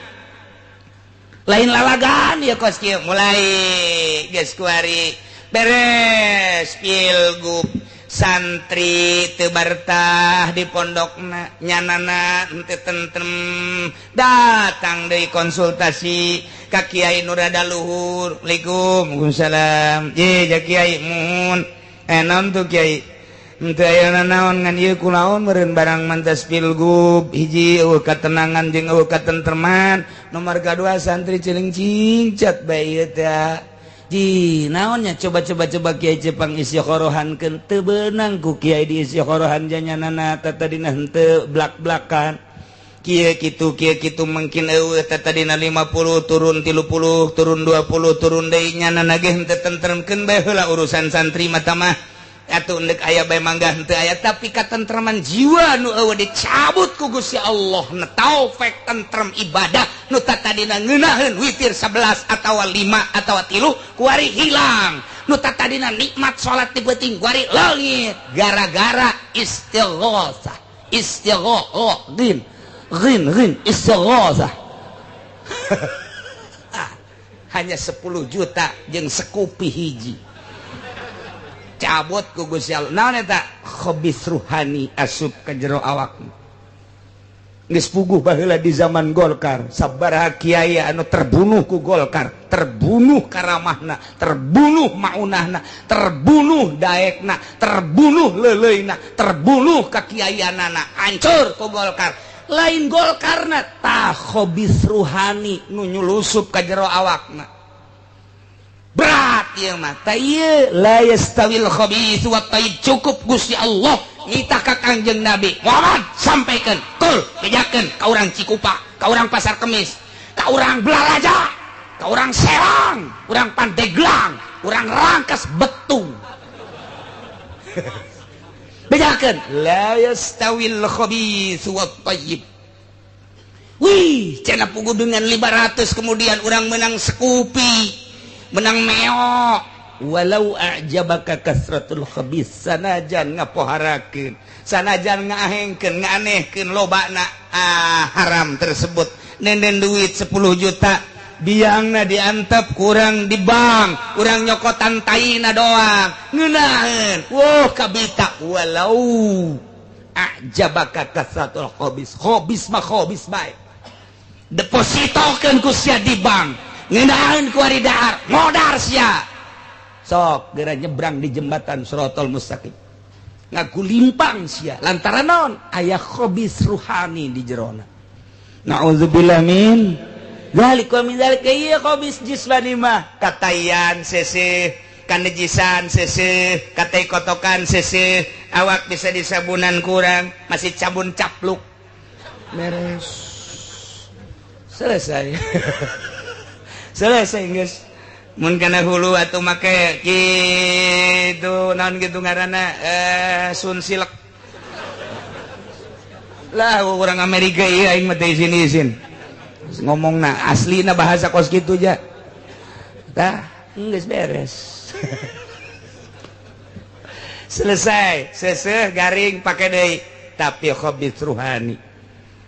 Lain lalagan ya kos kieu mulai geus kuari Beres pilgub santri teu bartah di pondokna nyanana henteu tentrem datang deui konsultasi ka Kiai nu rada luhur. Assalamualaikum. Waalaikumsalam. Ye ja Kiai mun naon tuh Kiai henteu aya nanaon ngan ieu kunaon meureun barang mantas pilgub hiji eueuh katenangan jeung eueuh katentreman nomor kadua santri ciling cingcat bae ieu teh. Ji naonnya coba-coba coba Kiai Jepang istikhorohankeun teu beunang ku Kiai di istikhorohan janyanana tatadina henteu blak-blakan kieu kitu mungkin eueuh tatadina 50 turun 30 turun 20 turun deui nyanana ge henteu tentremkeun bae heula urusan santri mah mah atuh endek aya bae mangga henteu aya tapi katentreman jiwa nu eueuh dicabut ku Gusti Allah na taufik tentrem ibadah nu tatadina ngeunaheun witir 11 atawa 5 atawa 3 kuari hilang nu tatadina nikmat salat di peuting kuari leungit gara-gara istighosah istighoh ghin ghin ghin istighosah. Hanya 10 juta jeung sekupi hiji cabut ku Gusti Allah. Naon eta khabis ruhani asup ka jero awakna. Geus puguh baheula di zaman Golkar, sabaraha kiai anu terbunuh ku Golkar, terbunuh karamahna, terbunuh maunahna, terbunuh daekna, terbunuh leuleuna, terbunuh kakiaianana, hancur ku Golkar. Lain Golkarna tah khabis ruhani nu nyulusup ka jero awakna. Berat ieu mah tah ieu la yastawil khabits wat thayyib cukup Gusti Allah nitah ka Kangjeng Nabi Muhammad sampaikan kul bejakeun ka urang Cikupa ka urang Pasar Kemis ka urang Belaraja ka urang Serang urang Pandeglang urang Rangkas Betung bejakeun la yastawil khabits wat thayyib. Wih cenah puguh dengan 500 kemudian urang menang sekupi menang meok walau a'jabaka kasratul khabis sanajan ngapoharakeun sanajan ngaahengkeun ngaanehkeun lobana haram tersebut nenden duit 10 juta biangna diantep kurang di bank urang nyokotan taina doang ngeunaheun wah kabita walau a'jabaka kasratul khabis khabis mah khabis bae depositokeun ku sia di bank ngeundahan ku ari dahar modar sia sok geura nyebrang di jembatan Siratal Mustaqim ngaku limpang sia lantaran naon aya khabis ruhani di jerona. Nauzubillah min dzalik wa min dzalika ieu khabis jismani mah katayan seseh kanejisan seseh katai kotokan seseh awak bisa disabunan kurang masih cabun capluk beres selesai. Selesai geus mun kana hulu atuh make kitu naon kitu ngaranna sunsilek lah urang Amerika ieu aing mah teu izin-izin ngomongna aslina bahasa kos kitu ja tah geus beres. Selesai seseh garing pake deui tapi khabits ruhani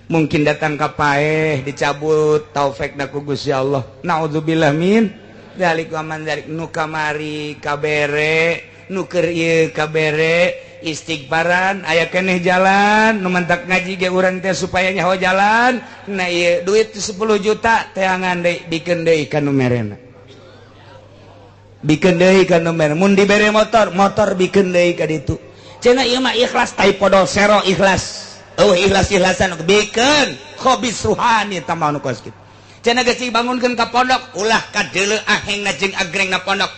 mungkin datang ka paeh dicabut taufik na ku Gusti Allah. Naudzubillah min dzalik wa man dzalik nu kamari kabere nu keur ieu kabere istighfaran aya keneh jalan nu mantak ngaji ge urang teh supaya nyaho jalan nah ieu duit 10 juta teangan deui bikeun deui ka nu merena bikeun deui ka nu merena mun dibere motor motor bikeun deui ka ditu cenah ieu mah ikhlas tai podol sero ikhlas. Oh ikhlas-ikhlasan bikeun khabis ruhani tambah nu kos kitu cenah geus dibangunkeun ka pondok ulah kadeuleu ahengna jeung agrengna pondok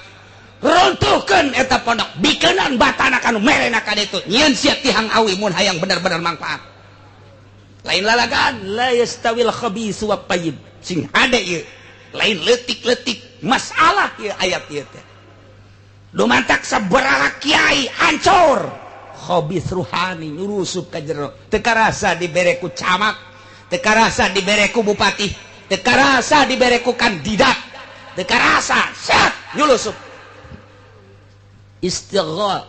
runtuhkeun eta pondok bikeunan batana ka nu merena ka ditu nyieun sia tihang awi mun hayang bener-bener mangfaat lain lalagan la yastawil khabis wat thayyib sing hade ieu lain leutik-leutik masalah ieu ayat ieu teh dumantak sabaraha kiai hancur khabis ruhani nyurusup ka jero teu karasa dibere ku camat teu karasa dibere ku bupati teu karasa dibere ku kandidat teu karasa set nyulusup istigha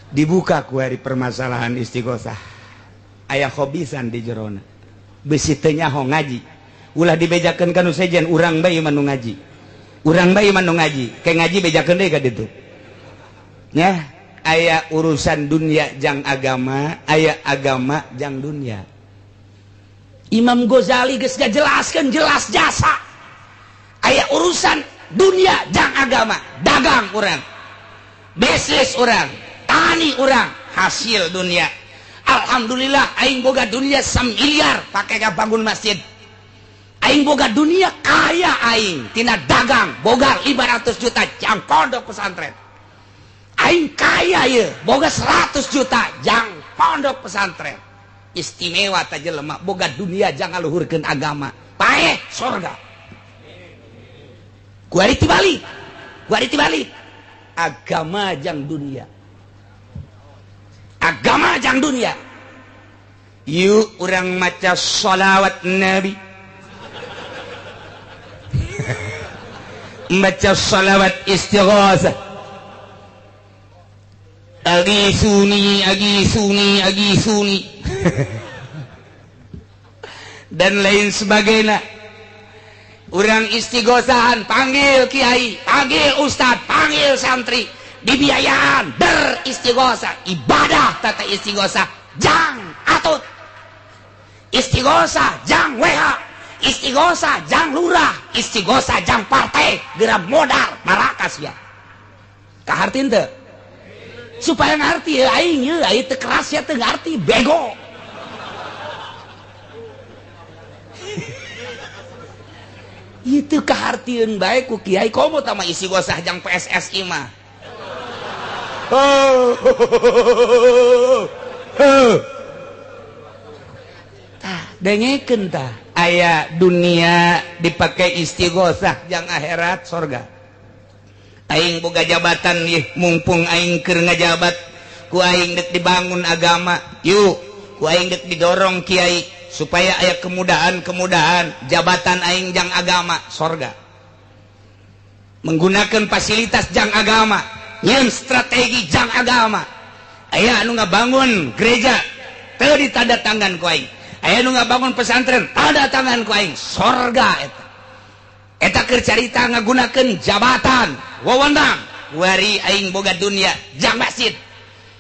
dibuka ku hari permasalahan istighosah aya khobisan di jerona. Bisi teu nyaho ngaji. Ulah dibejakeun ka nu sejen, urang bae mah nu ngaji. Urang bae mah nu ngaji, ke ngaji bejakeun deui ka ditu. Nya, aya urusan dunia jang agama, aya agama jang dunia. Imam Ghazali geus ngajelaskeun jelas jasa. Aya urusan dunia jang agama, dagang urang, bisnis urang, tani urang, hasil dunia. Alhamdulillah aing boga dunia 1 miliar pake bangun masjid. Aing boga dunia kaya aing tina dagang boga 500 juta jang pondok pesantren. Aing kaya ye boga 100 juta jang pondok pesantren. Istimewa ta jelema boga dunia jang ngaluhurkeun agama. Paeh sorga. Kuari tibalik. Kuari tibalik. Agama jang dunia. Agama jang dunia. Yuk urang maca sholawat Nabi. Maca sholawat istighosah. Agisuni, agisuni, agisuni. Dan lain sebagainya. Urang istighosahan, panggil kiai, panggil ustad, panggil santri, dibiayaan beristighosah, ibadah tata istighosah, jang atut, istighosah jang WH, istighosah jang lurah, istighosah jang partai, geura modal marakas ya. Kaharti teu? Supaya ngarti ya aing ye, aing teu keras ya teu ngarti, bego. Itu kehartieun bae ku kiai komo tama istighosah jang PSSI mah. Tah dengekeun tah aya dunia dipake istighosah jang akhirat sorga. Aing boga jabatan ieu mumpung aing keur ngajabat ku aing deuk dibangun agama yuk ku aing deuk didorong kiai supaya aya kemudahan-kemudahan jabatan aing jang agama sorga. Menggunakan fasilitas jang agama, nyeun strategi jang agama. Aya anu ngabangun gereja teu ditanda tangan ku aing. Aya anu ngabangun pesantren tanda tangan ku aing, sorga eta. Eta keur carita ngagunakeun jabatan, wewenang, wari aing boga dunia jang masjid.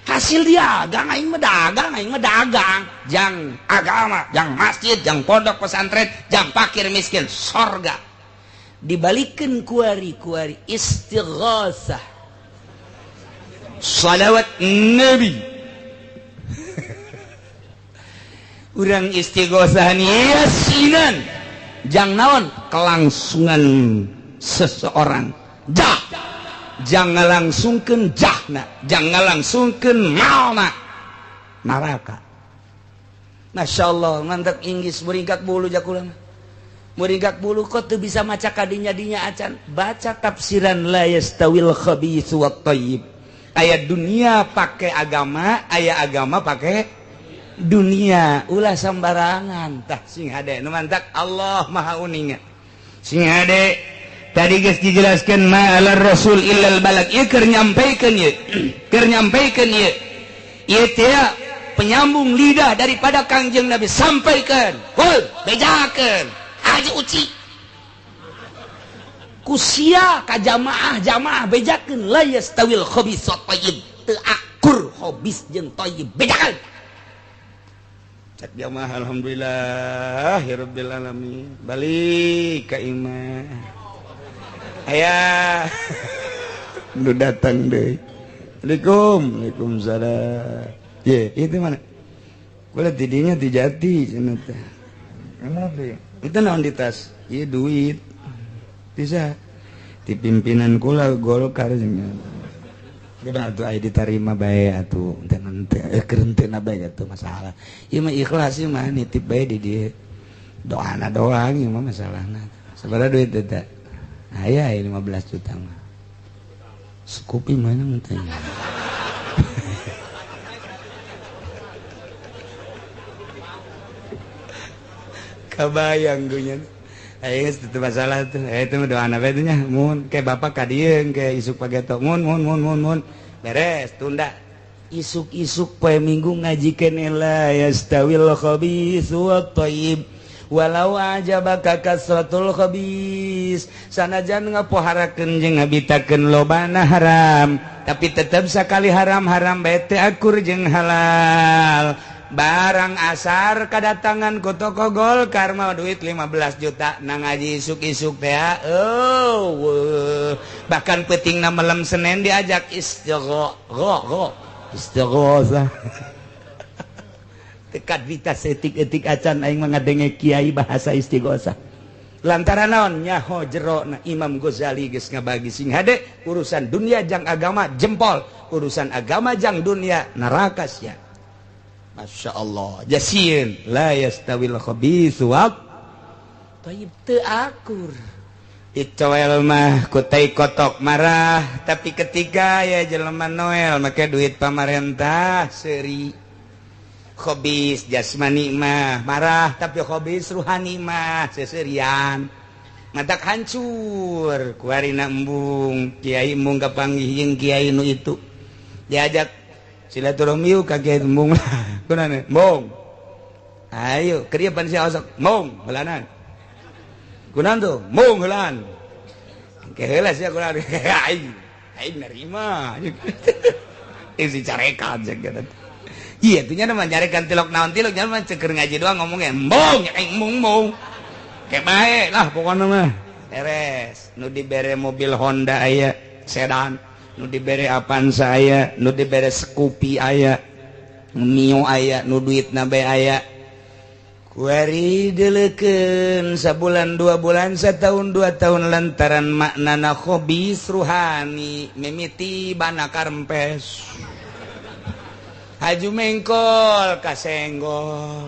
Hasil dia dagang aing mah dagang, aing mah dagang jang agama, jang masjid, jang pondok pesantren, jang fakir miskin, sorga. Dibalikeun kuari-kuari istighosah. Shalawat Nabi. Urang istighosahan yasinan jang naon kelangsungan seseorang. Jah jangan langsungkeun jahna, jangan langsungkeun malna neraka. Masya Allah, mantap Inggris muringkak bulu jakula mah. Muringkak bulu kok teu bisa maca kadinya dinya acan. Baca tafsiran la yastawil khabitsu wat thayyib. Aya dunia pakai agama, aya agama pakai dunia. Ulah sembarangan tah sing hade nu mantak Allah Maha Uninga. Sing hade tadi geus dijelaskeun ma alar rasul illal balag. Ieu keur nyampikeun ieu. Keur nyampikeun ieu. Ieu teh penyambung lidah daripada Kangjeng Nabi sampaikan. Hul, bejakeun. Haji Uci. Kusia ka jamaah-jamaah bejakeun la yastawil khabis wat thayyib. Teu akur khabis jeung thayyib bejakeun. Cek jamaah alhamdulillah ya rabbil alamin. Balik ka imah. Ayah lu datang deh. Assalamualaikum. Waalaikumsalam. Ye, itu mana? Kula tidinya di jati cenah teh. Kenapa ya? Itu naon di tas? Ieu duit. Bisa di pimpinan kula Golkar cenah. Kudu atuh aya ditarima bae atuh, teu keur henteu bae atuh masalah. Ieu mah ikhlas ieu mah nitip bae di dieu. Doana doang ieu mah masalahna. Sabaraha duit eta? Aya 15 juta mah. Sekupi mana teh. Kabayang gue nya. Ayo itu masalah tuh. Itu mah doana bae nya. Mun ke bapak ka dieu ke isuk pageto. Mun mun mun mun mun. Beres tunda. Isuk-isuk poe Minggu ngaji keneh la yastawil khabitsu wat thayyib walau ajabaka kasratul khabis. Sanajan ngapoharakeun jeung ngabitakeun lobana haram, tapi tetep sakali haram-haram bae teu akur jeung halal. Barang asar kedatangan ku toko Golkar mau duit 15 juta na ngaji isuk-isuk teh. Oh, bahkan peutingna malam Senin diajak istighosa. Tekat vita setik-etik acan aing mah ngadenge kiai bahasa istighosa. Lantaran naon nyaho jero na Imam Ghazali geus ngabagi sing hade urusan dunia jang agama jempol, urusan agama jang dunia neraka sia. Masya Allah, jasieun la yastawil khabitsu wat thayyib teu akur. Dicoel mah ku tai kotok marah, tapi ketika ya jelema Noel make duit pamarentah seuri. Khobis jasmani mah marah, tapi khobis ruhani mah seserian. Matak hancur kuarina embung, kiai embung kapanggih jeung kiai nu itu. Diajak silaturahmi ka kiai embung lah. Kunaon? Embung. Ayo, keur ieu pan sia osok, embung heulanan. Kunaon tuh? Embung heulaan. Ke heula sia kunaon? Aing, aing nerima. Isi carekan jeung gitu. Iya, tuh nya mah nyarekan tilok naon tilok nya mah ceker ngaji doang ngomongnya embung, aing embung. Kayak bae lah pokona mah. Beres, nu dibere mobil Honda aya, sedan, nu dibere Avanza aya, nu dibere Scoopy aya, Mio aya, nu duitna bae aya. Kuari deleukeun sabulan 2 bulan setahun 2 tahun lantaran maknana khobis ruhani mimiti bana karempes. Haju mengkol kasenggol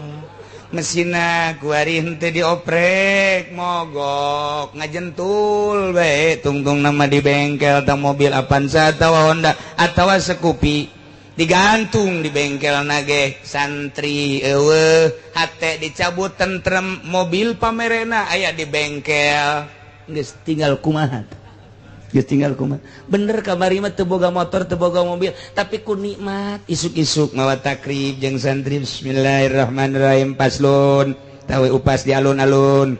mesina kuari henteu dioprek mogok ngajentul bae tungtung nama di bengkel atau mobil Avanza atau Honda atau Scoopy digantung di bengkel nage santri eueuh hate dicabut tentrem mobil pamerena aya di bengkel geus tinggal kumaha. Geus tinggal kumaha. Bener kamari mah teu boga motor teu boga mobil tapi ku nikmat isuk-isuk mawa takrib jeung santri bismillahirrahmanirrahim paslon tawe upas di alun-alun.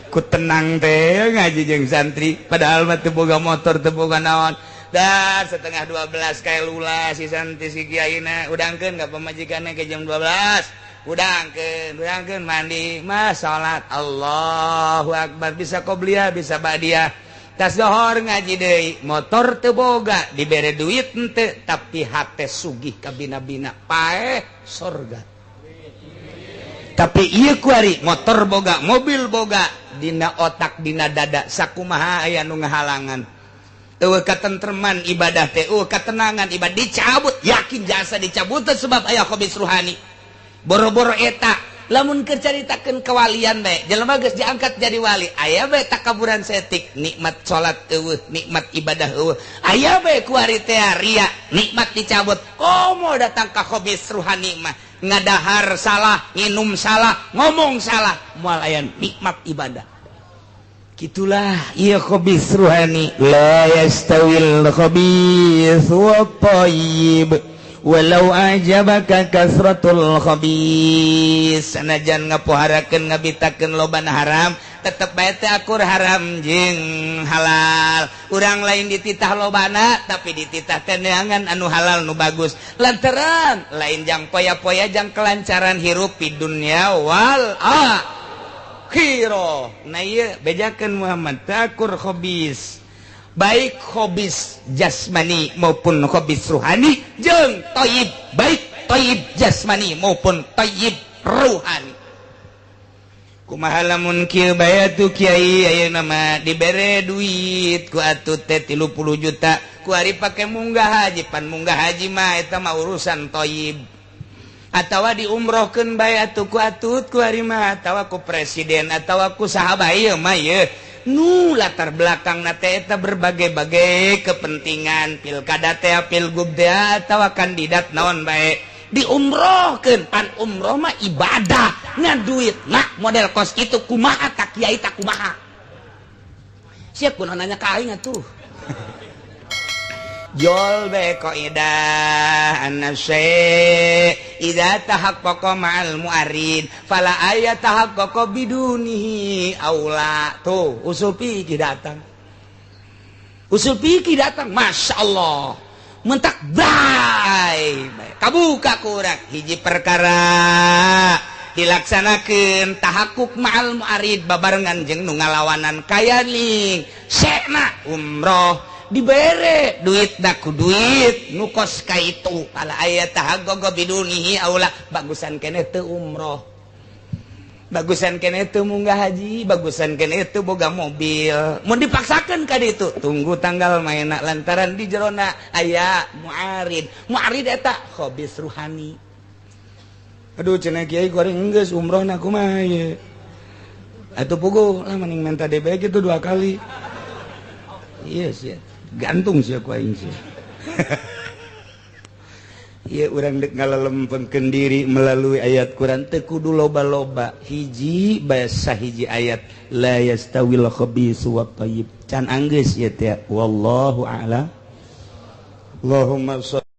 Ku tenang teh ngaji jeung santri padahal mah teu boga motor teu boga naon. Dan 11:30 kayak lula si santri si kiaina udangkeun ka pamajikanna ke jam 12. Udangkeun mandi mah salat Allahu akbar bisa qobliyah bisa ba'diyah. Tas dohor ngaji deui motor teu boga dibere duit henteu tapi hate sugih kabina-bina paeh sorga. Tapi ieu kuari motor boga mobil boga dina otak dina dada sakumaha aya nu ngahalangan. Eueuh katentreman ibadah teh eueuh katenangan ibadah dicabut yakin jasa dicabut sebab aya khobis ruhani. Boro-boro eta lamun keur caritakeun kewalian bae jelema geus diangkat jadi wali aya bae takaburan setik nikmat salat eueuh nikmat ibadah eueuh aya bae kuari teh ria nikmat dicabut komo datang ka khobis ruhani mah ngadahar salah nginum salah ngomong salah moal aya nikmat ibadah. Gitulah ieu khobis ruhani la yastawil khabis wa thayyib walau ajabaka kasratul khabis. Sanajan ngapoharakeun ngabitakeun lobana haram tetep bae teh akur haram jeung halal. Urang lain dititah lobana tapi dititah teh neangan anu halal nu bagus lantaran lain jang poya-poya jang kelancaran hirup di dunya wal akhirah. Nah ieu bejakeun Muhammad takur khabis baik khobis jasmani maupun khobis ruhani jeung thayyib baik thayyib jasmani maupun thayyib ruhani. Kumaha lamun kieu bae atuh kiai ayeuna mah dibere duit ku atuh teh 30 juta ku ari pake munggah haji pan munggah haji mah eta mah urusan thayyib. Atawa diumrohkeun bae atuh ku atut ku ari mah atawa ku presiden atawa ku saha bae ieu mah ieu nu latar belakang na teh eta berbagai-bagai kepentingan pilkada teh pilgub teh atawa kandidat naon bae diumrohkeun pan umroh mah ibadah ngan duit nah model kos kitu kumaha ka kiai tak kumaha siap kunaon nanya ka aing atuh. Jol be qaidah anna syai' idza tahaqqaqa ma'al mu'arid fala ayat tahaqqaqa bidunihi aula. Tuh usul fikih datang. Usul fikih datang, Masya Allah. Mentak bae kabuka kurang hiji perkara dilaksanakeun tahakkuk ma'al mu'arid babarengan jeung nu ngalawanan kayaning sekna umroh dibere duit ku duit nu kos ka itu ala aya tahaqqaqa bidunihi aula. Bagusan keneh teu umroh, bagusan keneh teu munggah haji, bagusan keneh teu boga mobil. Mun dipaksakeun ka ditu tunggu tanggal maena lantaran di jerona aya mu'arid. Mu'arid eta khabis ruhani. Aduh cenah kiai goreng geus umroh na kumaha ye. Atuh puguh lah mending minta DB gitu 2 kali. Iya sih, gantung sih aku aing sih. Iya urang dek ngalalempengkeun diri melalui ayat Quran teu kudu loba-loba. Hiji bahasa hiji ayat la yastawil khabisu wat thayyib. Can anggeus ieu teh wallahu a'lam. Allahumma shalli